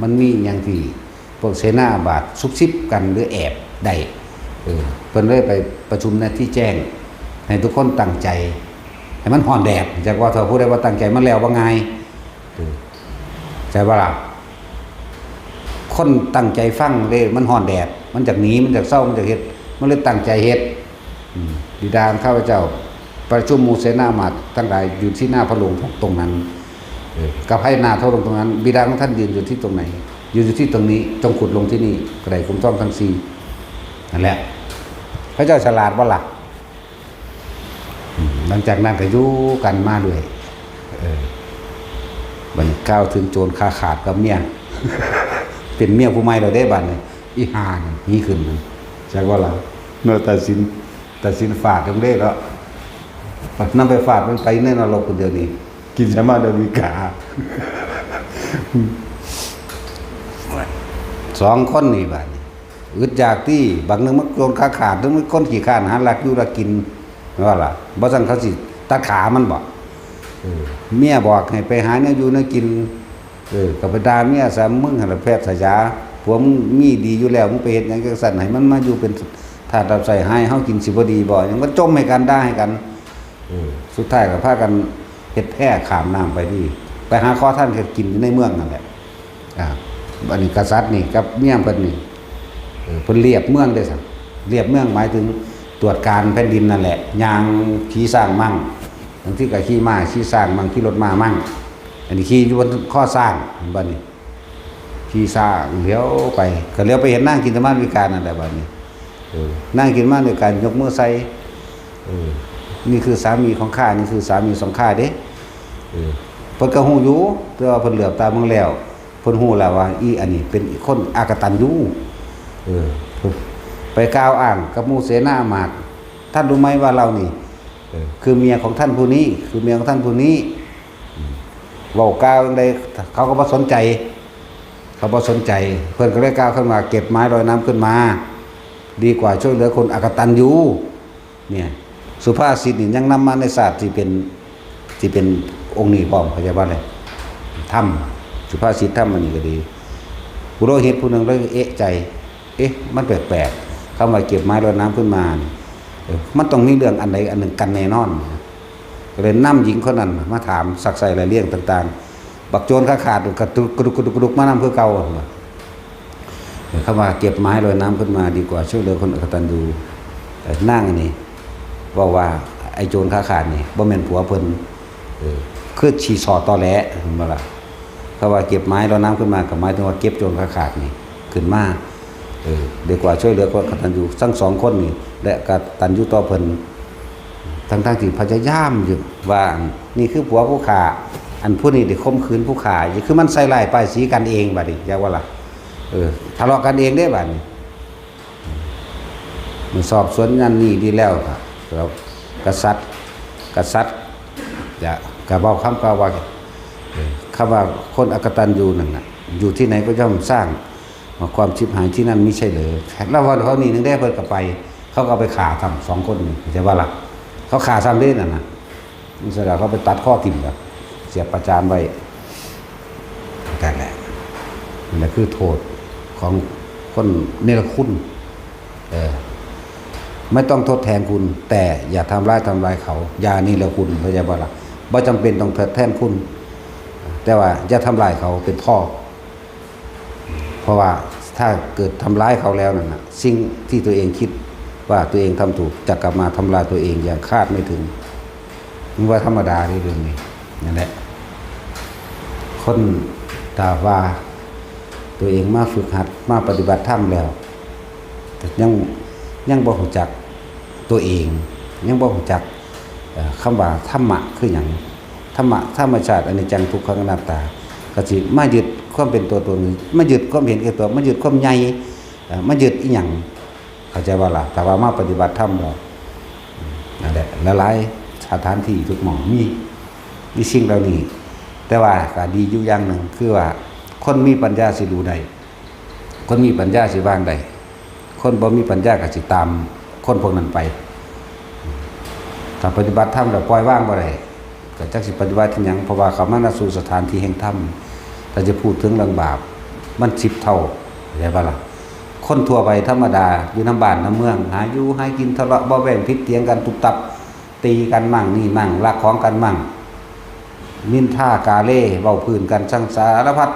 มันมีอย่างที่พวกเสนาอามาตย์ซุบซิบกันหรือแอบได้ เออ เพิ่นเลยไปประชุมในที่แจ้ง ให้ทุกคนตั้งใจ ให้มันฮ้อนแดด จากว่าถ้าผู้ใดบ่ตั้งใจมันแล้วบ่ง่าย เออ ใช่ปะล่ะ คนตั้งใจฟังเด้ มันฮ้อนแดด มันอยากหนี มันอยากเซา มันอยากเฮ็ด มันเลยตั้งใจเฮ็ด อืม บิดาของข้าพเจ้า ประชุมหมู่เสนาอามาตย์ทั้งหลายอยู่ที่หน้าพระโรงตรงนั้น เออ กับให้หน้าพระโรงตรงนั้น บิดาของท่านยืนอยู่ที่ตรงไหน ยืนอยู่ที่ตรงนี้ จงขุดลงที่นี่ ก็ได้คุ้มทองทั้งสี่ นั่นแหละ พระเจ้าฉลาดบ่ล่ะ อืม หลังจากนั้นก็อยู่กันมาเรื่อย เออ บัดนี้กล่าวถึงโจรขาขาดกับเมีย เป็นเมียผู้ใหม่แล้วเด้บัดนี้ อีห่านี่หนีขึ้นนั่น จักว่าล่ะ เนาะ ตัดสิน ตัดสินฟาดลงเด้เนาะ นำไปฟาดมันไปในนรกคนเดียวนี่ กินสามารถอเมริกา สองคนนี่บัดนี้ อึดอยากตี้ บางหนึ่งมันโจรขาขาด หรือมันคนขี้คร้านหาลักอยู่ลักกิน ว่าล่ะ บ่ซั่นเขาสิตัดขามันบ่ เออ เมียบอกให้ไปหาแนวอยู่แนวกิน เออ ก็ไปด่าเมียซะ มึงหั่นล่ะแพทย์สยา ผัวมึงมีดีอยู่แล้ว มึงไปเฮ็ดหยังจังซั่น ให้มันมาอยู่เป็นทาสรับใช้ ให้เฮากินสิบ่ดีบ่ หยังก็จมให้กัน ด่าให้กัน เออ สุดท้ายก็พากันเฮ็ดแพข้ามน้ำไปนี่ ไปหาขอทานเฮ็ดกินอยู่ในเมืองนั่นแหละ อ่า อันนี้กษัตริย์นี่กับเมียเพิ่นนี่ เออ เพิ่นเรียบเมืองเด้อซั่น เรียบเมืองหมายถึงตรวจการแผ่นดินนั่นแหละ ย่างขี่ช้างมั่ง บางทีก็ขี่ม้าขี่ช้างมั่ง ขี่รถม้ามั่ง อันนี้ขี่อยู่บนคอช้าง เห็นบ่นี่ ขี่ช้างเหลียวไป ก็เหลียวไปเห็นนางกินตมานวิกานั่นแหละบัดนี้ เออ นางกินตมานวิกายกมือใส่ เออ นี่คือสามีของข้า นี่คือสามีของข้าเด้ เออ เพิ่นก็ฮู้อยู่ แต่ว่าเพิ่นเหลือบตาเบิ่งแล้ว เพิ่นฮู้แล้วว่า อีอันนี้เป็นคนอกตัญญู เออ ไปกล่าวอ้างกับหมู่เสนาอามาตย์ ท่านรู้ไหมว่าเรานี่ เออ คือเมียของท่านผู้นี้ คือเมียของท่านผู้นี้ อืม เว้ากล่าวจั่งใด เขาก็บ่สนใจ เขาบ่สนใจ เพิ่นก็เลยกล่าวขึ้นว่า เก็บไม้ลอยน้ำขึ้นมา ดีกว่าช่วยเหลือคนอกตัญญู เนี่ย สุภาษิตนี่ยังนำมาในศาสตร์ที่เป็น ที่เป็นองค์นี้พร้อม เข้าใจบ่เลย ธรรม สุภาษิตธรรมอันนี้ก็ดี ปุโรหิตผู้หนึ่งเลยเอะใจ เอ๊ะ มันแปลก คำว่าเก็บไม้ลอยน้ำขึ้นมานี่ เออ มันต้องมีเรื่องอันใดอันหนึ่งกันแน่นอน ก็เลยนำหญิงคนนั้นมาถามซักไซ้ไล่เลียงต่างๆ บักโจรขาขาดกระตุกกระดุกกระดุกกระดุกมานำคือเก่า เออ คำว่าเก็บไม้ลอยน้ำขึ้นมาดีกว่าช่วยเหลือคนอกตัญญู เออ นางอันนี้บอกว่าไอ้โจรขาขาดนี่บ่แม่นผัวเพิ่น เออ คือชีสอตอแหล เห็นบ่ล่ะ คำว่าเก็บไม้ลอยน้ำขึ้นมาก็หมายถึงว่าเก็บโจรขาขาดนี่ขึ้นมา เออ ดีกว่าช่วยเหลือคนอกตัญญู ทั้งสองคนนี่ และกตัญญูต่อเพิ่น ทั้งๆที่พยายามอยู่ว่า นี่คือผัวผู้ฆ่า อันผู้นี้ได้ข่มขืนผู้ฆ่า คือมันใส่ร้ายป้ายสีกันเองบัดนี้ จักว่าล่ะ เออ ทะเลาะกันเองเด้บัดนี้ มันสอบสวนนั่นนี่ดีแล้วครับ แล้วกษัตริย์ กษัตริย์จะกะเว้าคำกล่าวว่า เออ คำว่าคนอกตัญญูนั่นน่ะ อยู่ที่ไหนก็ย่อมสร้างความชิบหายที่นั่นไม่ใช่เหรอ แล้วว่าเขานี่หนึ่งได้เพิ่นก็ไป เขาก็เอาไปฆ่าซ้ำสองคนนี่ เข้าใจว่าล่ะ เขาฆ่าซ้ำเด้นั่นน่ะ อิสราเอลเขาไปตัดข้อทิ่มแบบเสียบประจานไว้ นั่นแหละ นั่นแหละคือโทษของคนเนรคุณ เออ ไม่ต้องทดแทนคุณ แต่อย่าทำร้ายทำลายเขา อย่าเนรคุณ เข้าใจบ่ล่ะ บ่จำเป็นต้องทดแทนคุณ แต่ว่าอย่าทำลายเขาเป็นพ่อ เพราะว่าถ้าเกิดทำร้ายเขาแล้วนั่นน่ะ สิ่งที่ตัวเองคิดว่าตัวเองทำถูกจะกลับมาทำลายตัวเองอย่างคาดไม่ถึง มันว่าธรรมดาในเรื่องนี้ นั่นแหละ คนถ้าว่าตัวเองมาฝึกหัดมาปฏิบัติธรรมแล้ว แต่ยังยังบ่รู้จักตัวเอง ยังบ่รู้จัก เอ่อ คำว่าธรรมะคือหยัง ธรรมะ ธรรมชาติอนิจจังทุกขังอนัตตา ก็สิมายึดความเป็นตัวตน มายึดความเห็นแก่ตัว มายึดความใหญ่ เอ่อ มายึดอีหยัง เข้าใจบ่ล่ะ ถ้าว่ามาปฏิบัติธรรมแล้ว นั่นแหละ หลายๆสถานที่ทุกหม่องมี มีสิ่งเหล่านี้ แต่ว่าก็ดีอยู่อย่างหนึ่ง คือว่าคนมีปัญญาสิรู้ได้ คนมีปัญญาสิวางได้ คนบ่มีปัญญาก็สิตามคนพวกนั้นไป ถ้าปฏิบัติธรรมแล้วปล่อยวางบ่ได้ ก็จักสิปฏิบัติอิหยัง เพราะว่าเข้ามาณสู่สถานที่แห่งธรรม ถ้าจะพูดถึงเรื่องบาป มันสิบเท่า เข้าใจบ่ล่ะ คนทั่วไปธรรมดา อยู่นำบ้านนำเมือง หาอยู่หากิน ทะเลาะเบาะแว้ง ผิดเถียงกัน ตุ๊บตับ ตีกันมั่ง นี่มั่ง ลักของกันมั่ง นินทากาเล่ เว้าพื้นกัน สั่งสารพัด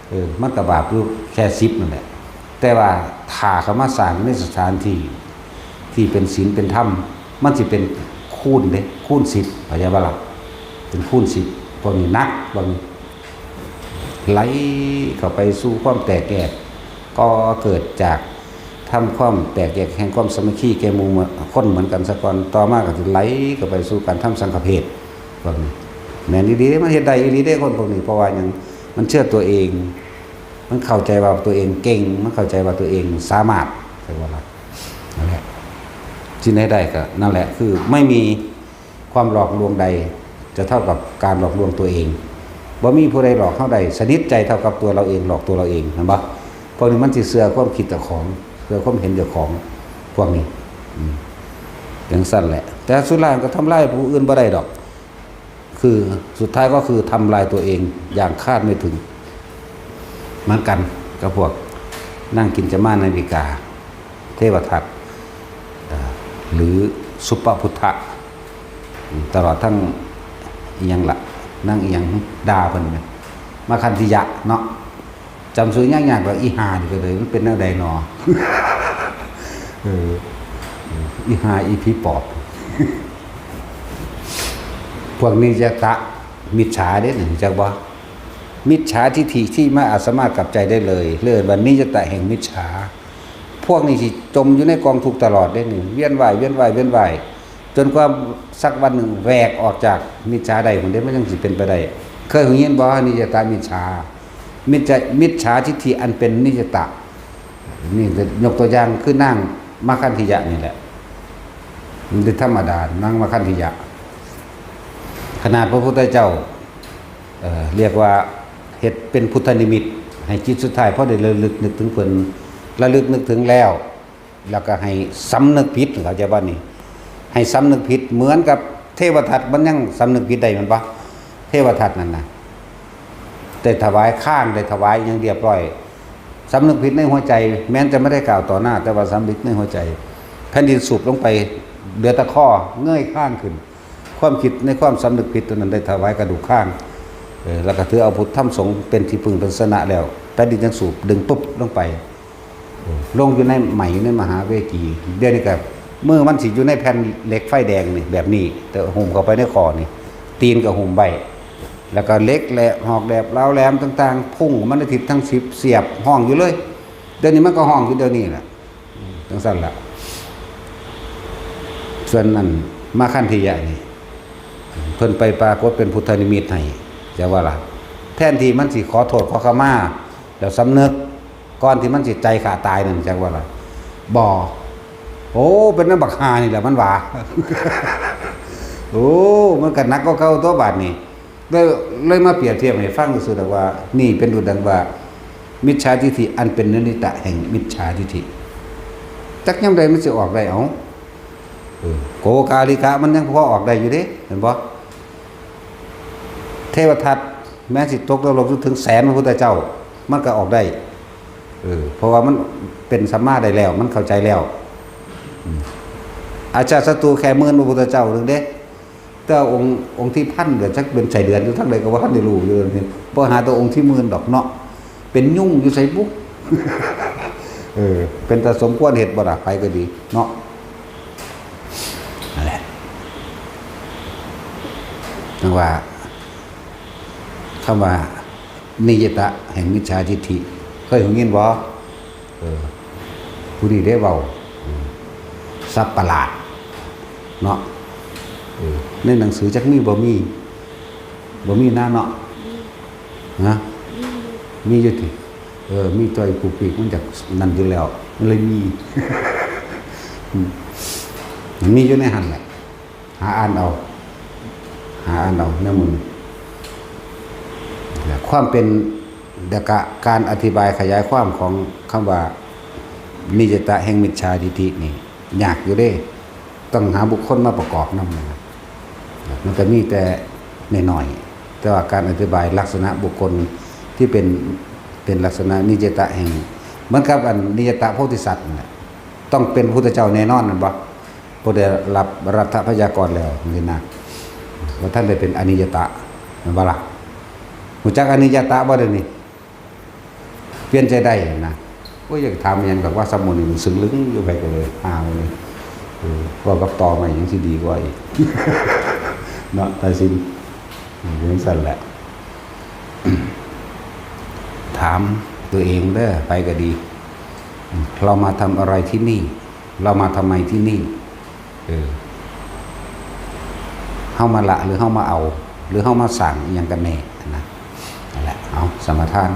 เออ มันก็บาปอยู่แค่สิบนั่นแหละ แต่ว่าถ้าเข้ามาสร้างในสถานที่ ที่เป็นศีลเป็นธรรม มันสิเป็นคูณเด้ คูณสิบ เข้าใจบ่ล่ะ เป็นคูณสิบ พวกนี้หนัก พวกนี้ ไหลเข้าไปสู่ความแตกแยก ก็เกิดจากทำความแตกแยกแห่งความสามัคคีแก่หมู่คนเหมือนกันซะก่อน ต่อมาก็สิไหลเข้าไปสู่การทำสังฆเพล พวกนี้ แม่นอีหลีเด้ มันเฮ็ดได้อีหลีเด้ คนพวกนี้ เพราะว่าหยัง มันเชื่อตัวเอง มันเข้าใจว่าตัวเองเก่ง มันเข้าใจว่าตัวเองสามารถ เข้าใจบ่ล่ะ นั่นแหละ ที่ไหนได้ก็นั่นแหละ คือไม่มีความหลอกลวงใด จะเท่ากับการหลอกลวงตัวเอง บ่มีผู้ใดหลอกเฮาได้ สนิทใจเท่ากับตัวเราเอง หลอกตัวเราเอง เห็นบ่ พวกนี้มันสิเชื่อความคิดเจ้าของ เชื่อความเห็นเจ้าของ พวกนี้ อืม จั่งซั้นแหละ แต่สุดท้ายก็ทำลายผู้อื่นบ่ได้ดอก คือสุดท้ายก็คือทำลายตัวเองอย่างคาดไม่ถึง เหมือนกันกับพวกนางกินจมานาวิกา เทวทัต เอ่อ หรือสุปพุทธะ ตลอดทั้งอิหยังละ นางอิหยัง ดาเพิ่นแม่น มาคันธิยะเนาะ จำชื่อยากๆ ว่าอีห่านี่ก็เลย มันเป็นแนวใดหนอ เออ อีห่า อีผีปอบ พวกนิยตะมิจฉาเด้ รู้จักบ่ มิจฉาทิฏฐิที่ไม่อาจสามารถกลับใจได้เลย เรียกว่านิยตะแห่งมิจฉา พวกนี้สิจมอยู่ในกองทุกข์ตลอดเด้นี่ เวียนว่าย เวียนว่าย เวียนว่าย จนกว่าสักวันหนึ่งแหวกออกจากมิจฉาได้ มันได้ มันยังสิเป็นไปได้ เคยได้ยินบ่ นิยตะมิจฉา มิจฉา มิจฉาทิฏฐิอันเป็นนิยตะ นี่ยกตัวอย่างคือนางมาคันธิยะนี่แหละ มันเป็นธรรมดา นางมาคันธิยะ ขนาดพระพุทธเจ้า เอ่อ เรียกว่าเฮ็ดเป็นพุทธนิมิต ให้จิตสุดท้ายพอได้ระลึกนึกถึงเพิ่น ระลึกนึกถึงแล้ว แล้วก็ให้สำนึกผิด เข้าใจบ่นี่ ให้สำนึกผิด เหมือนกับเทวทัตมันยังสำนึกผิดได้แม่นบ่ เทวทัตนั่นน่ะ ได้ถวายข้าง ได้ถวายหยังเรียบร้อย สำนึกผิดในหัวใจ แม้นจะไม่ได้กล่าวต่อหน้า แต่ว่าสำนึกในหัวใจ แผ่นดินสูบลงไป เหลือแต่ข้อ เงยข้างขึ้น ความคิดในความสำนึกผิดตัวนั้นได้ถวายกระดูกข้าง เออ แล้วก็ถือเอาพุทธธรรมสงฆ์เป็นที่พึ่งเป็นสนะแล้ว แผ่นดินยังสูบดึงปุ๊บลงไป ลงอยู่ในไหมอยู่ในมหาเวจี เดี๋ยวนี้ก็มือมันสิอยู่ในแผ่นเหล็กไฟแดงนี่แบบนี้ แต่หุ้มเข้าไปในข้อนี่ ตีนก็หุ้มไว้ แล้วก็เหล็กแหลมหอกแหลมเหลาแหลมต่างๆ พุ่งมันในทิศทั้งสิบเสียบห้องอยู่เลย เดี๋ยวนี้มันก็ห้องอยู่เดี๋ยวนี้แหละ จังซั่นล่ะ ส่วนนั้นมาคันธียะนี่ เพิ่นไปปรากฏเป็นพุทธนิมิตให้ จักว่าล่ะ แทนที่มันสิขอโทษขอขมา แล้วสำนึก ก่อนที่มันสิใจขาดตายนั่น จักว่าล่ะ บ่ โอ้ เป็นนำบักห่านี่แหละมันว่า โอ้ มันก็หนักกว่าเก่าตัวบาดนี้ เลย เลยมาเปรียบเทียบให้ฟังซื่อๆดอกว่า นี่เป็นดุจดังว่า มิจฉาทิฏฐิอันเป็นนิมิตะแห่งมิจฉาทิฏฐิ จักยามใดมันสิออกได้ เอ้า เออ โกกาลิกะมันยังพอออกได้อยู่เด้ เห็นบ่ เทวทัตแม้สิตกนรกอยู่ถึงแสนพระพุทธเจ้า มันก็ออกได้ เออ เพราะว่ามันเป็นสัมมาได้แล้ว มันเข้าใจแล้ว อืม อาชาติศัตรูแค่หมื่นพระพุทธเจ้าหนึ่งเด้ แต่องค์ องค์ที่พันเดี๋ยวจักเป็นไส้เดือนอยู่ทางใดก็ว่าทันได้รู้อยู่นี่ เพราะหาแต่องค์ที่หมื่นดอกเนาะ เป็นยุงอยู่ไสบุ เออ เป็นตาสมควรเฮ็ดบ่ล่ะ ไปก็ดีเนาะ นั่นแหละ จังว่า คำว่า นิยตะแห่งมิจฉาทิฏฐิ เคยได้ยินบ่ เออ ผู้นี้ได้เว้า อืม สับประหลาด เนาะ เออ ในหนังสือจักมีบ่มี บ่มีนะเนาะ นะ มีอยู่ติ เออ มีตัวผู้ปีกมันจากนั่นอยู่แล้ว มันเลยมี อืม มันมีอยู่ในหั่นแหละ หาอ่านเอา หาอ่านเอา แนวมัน ความเป็น แล้วก็การอธิบายขยายความของคำว่า นิยตะแห่งมิจฉาทิฏฐินี่ ยากอยู่เด้ ต้องหาบุคคลมาประกอบนำนะ มันก็มีแต่น้อยๆ แต่ว่าการอธิบายลักษณะบุคคลที่เป็น เป็นลักษณะนิยตะแห่ง เหมือนกับอันนิยตะโพธิสัตว์นั่นแหละ ต้องเป็นพุทธเจ้าแน่นอนนั่นบ่ ผู้ได้รับรัฐพยากรแล้วนี่นะ ว่าท่านได้เป็นอนิยตะ แม่นบ่ล่ะ รู้จักอนิยตะบ่เดี๋ยวนี้ เปลี่ยนใจได้นะ โอ้ย อยากถามอิหยังดอกว่าสมุนนี่มันซึ่งลึงอยู่ ไผก็เลยอ้าวเลย เออ ว่ากับต่อใหม่ยังสิดีกว่าอีก เนาะ ตาสิน อืม จังซั่นแหละ ถามตัวเองเด้อ ไผก็ดี อืม เรามาทำอะไรที่นี่ เรามาทำไมที่นี่ เออ เฮามาละหรือเฮามาเอา หรือเฮามาสร้างอิหยังกันแน่นะ นั่นแหละ เอา สมาทาน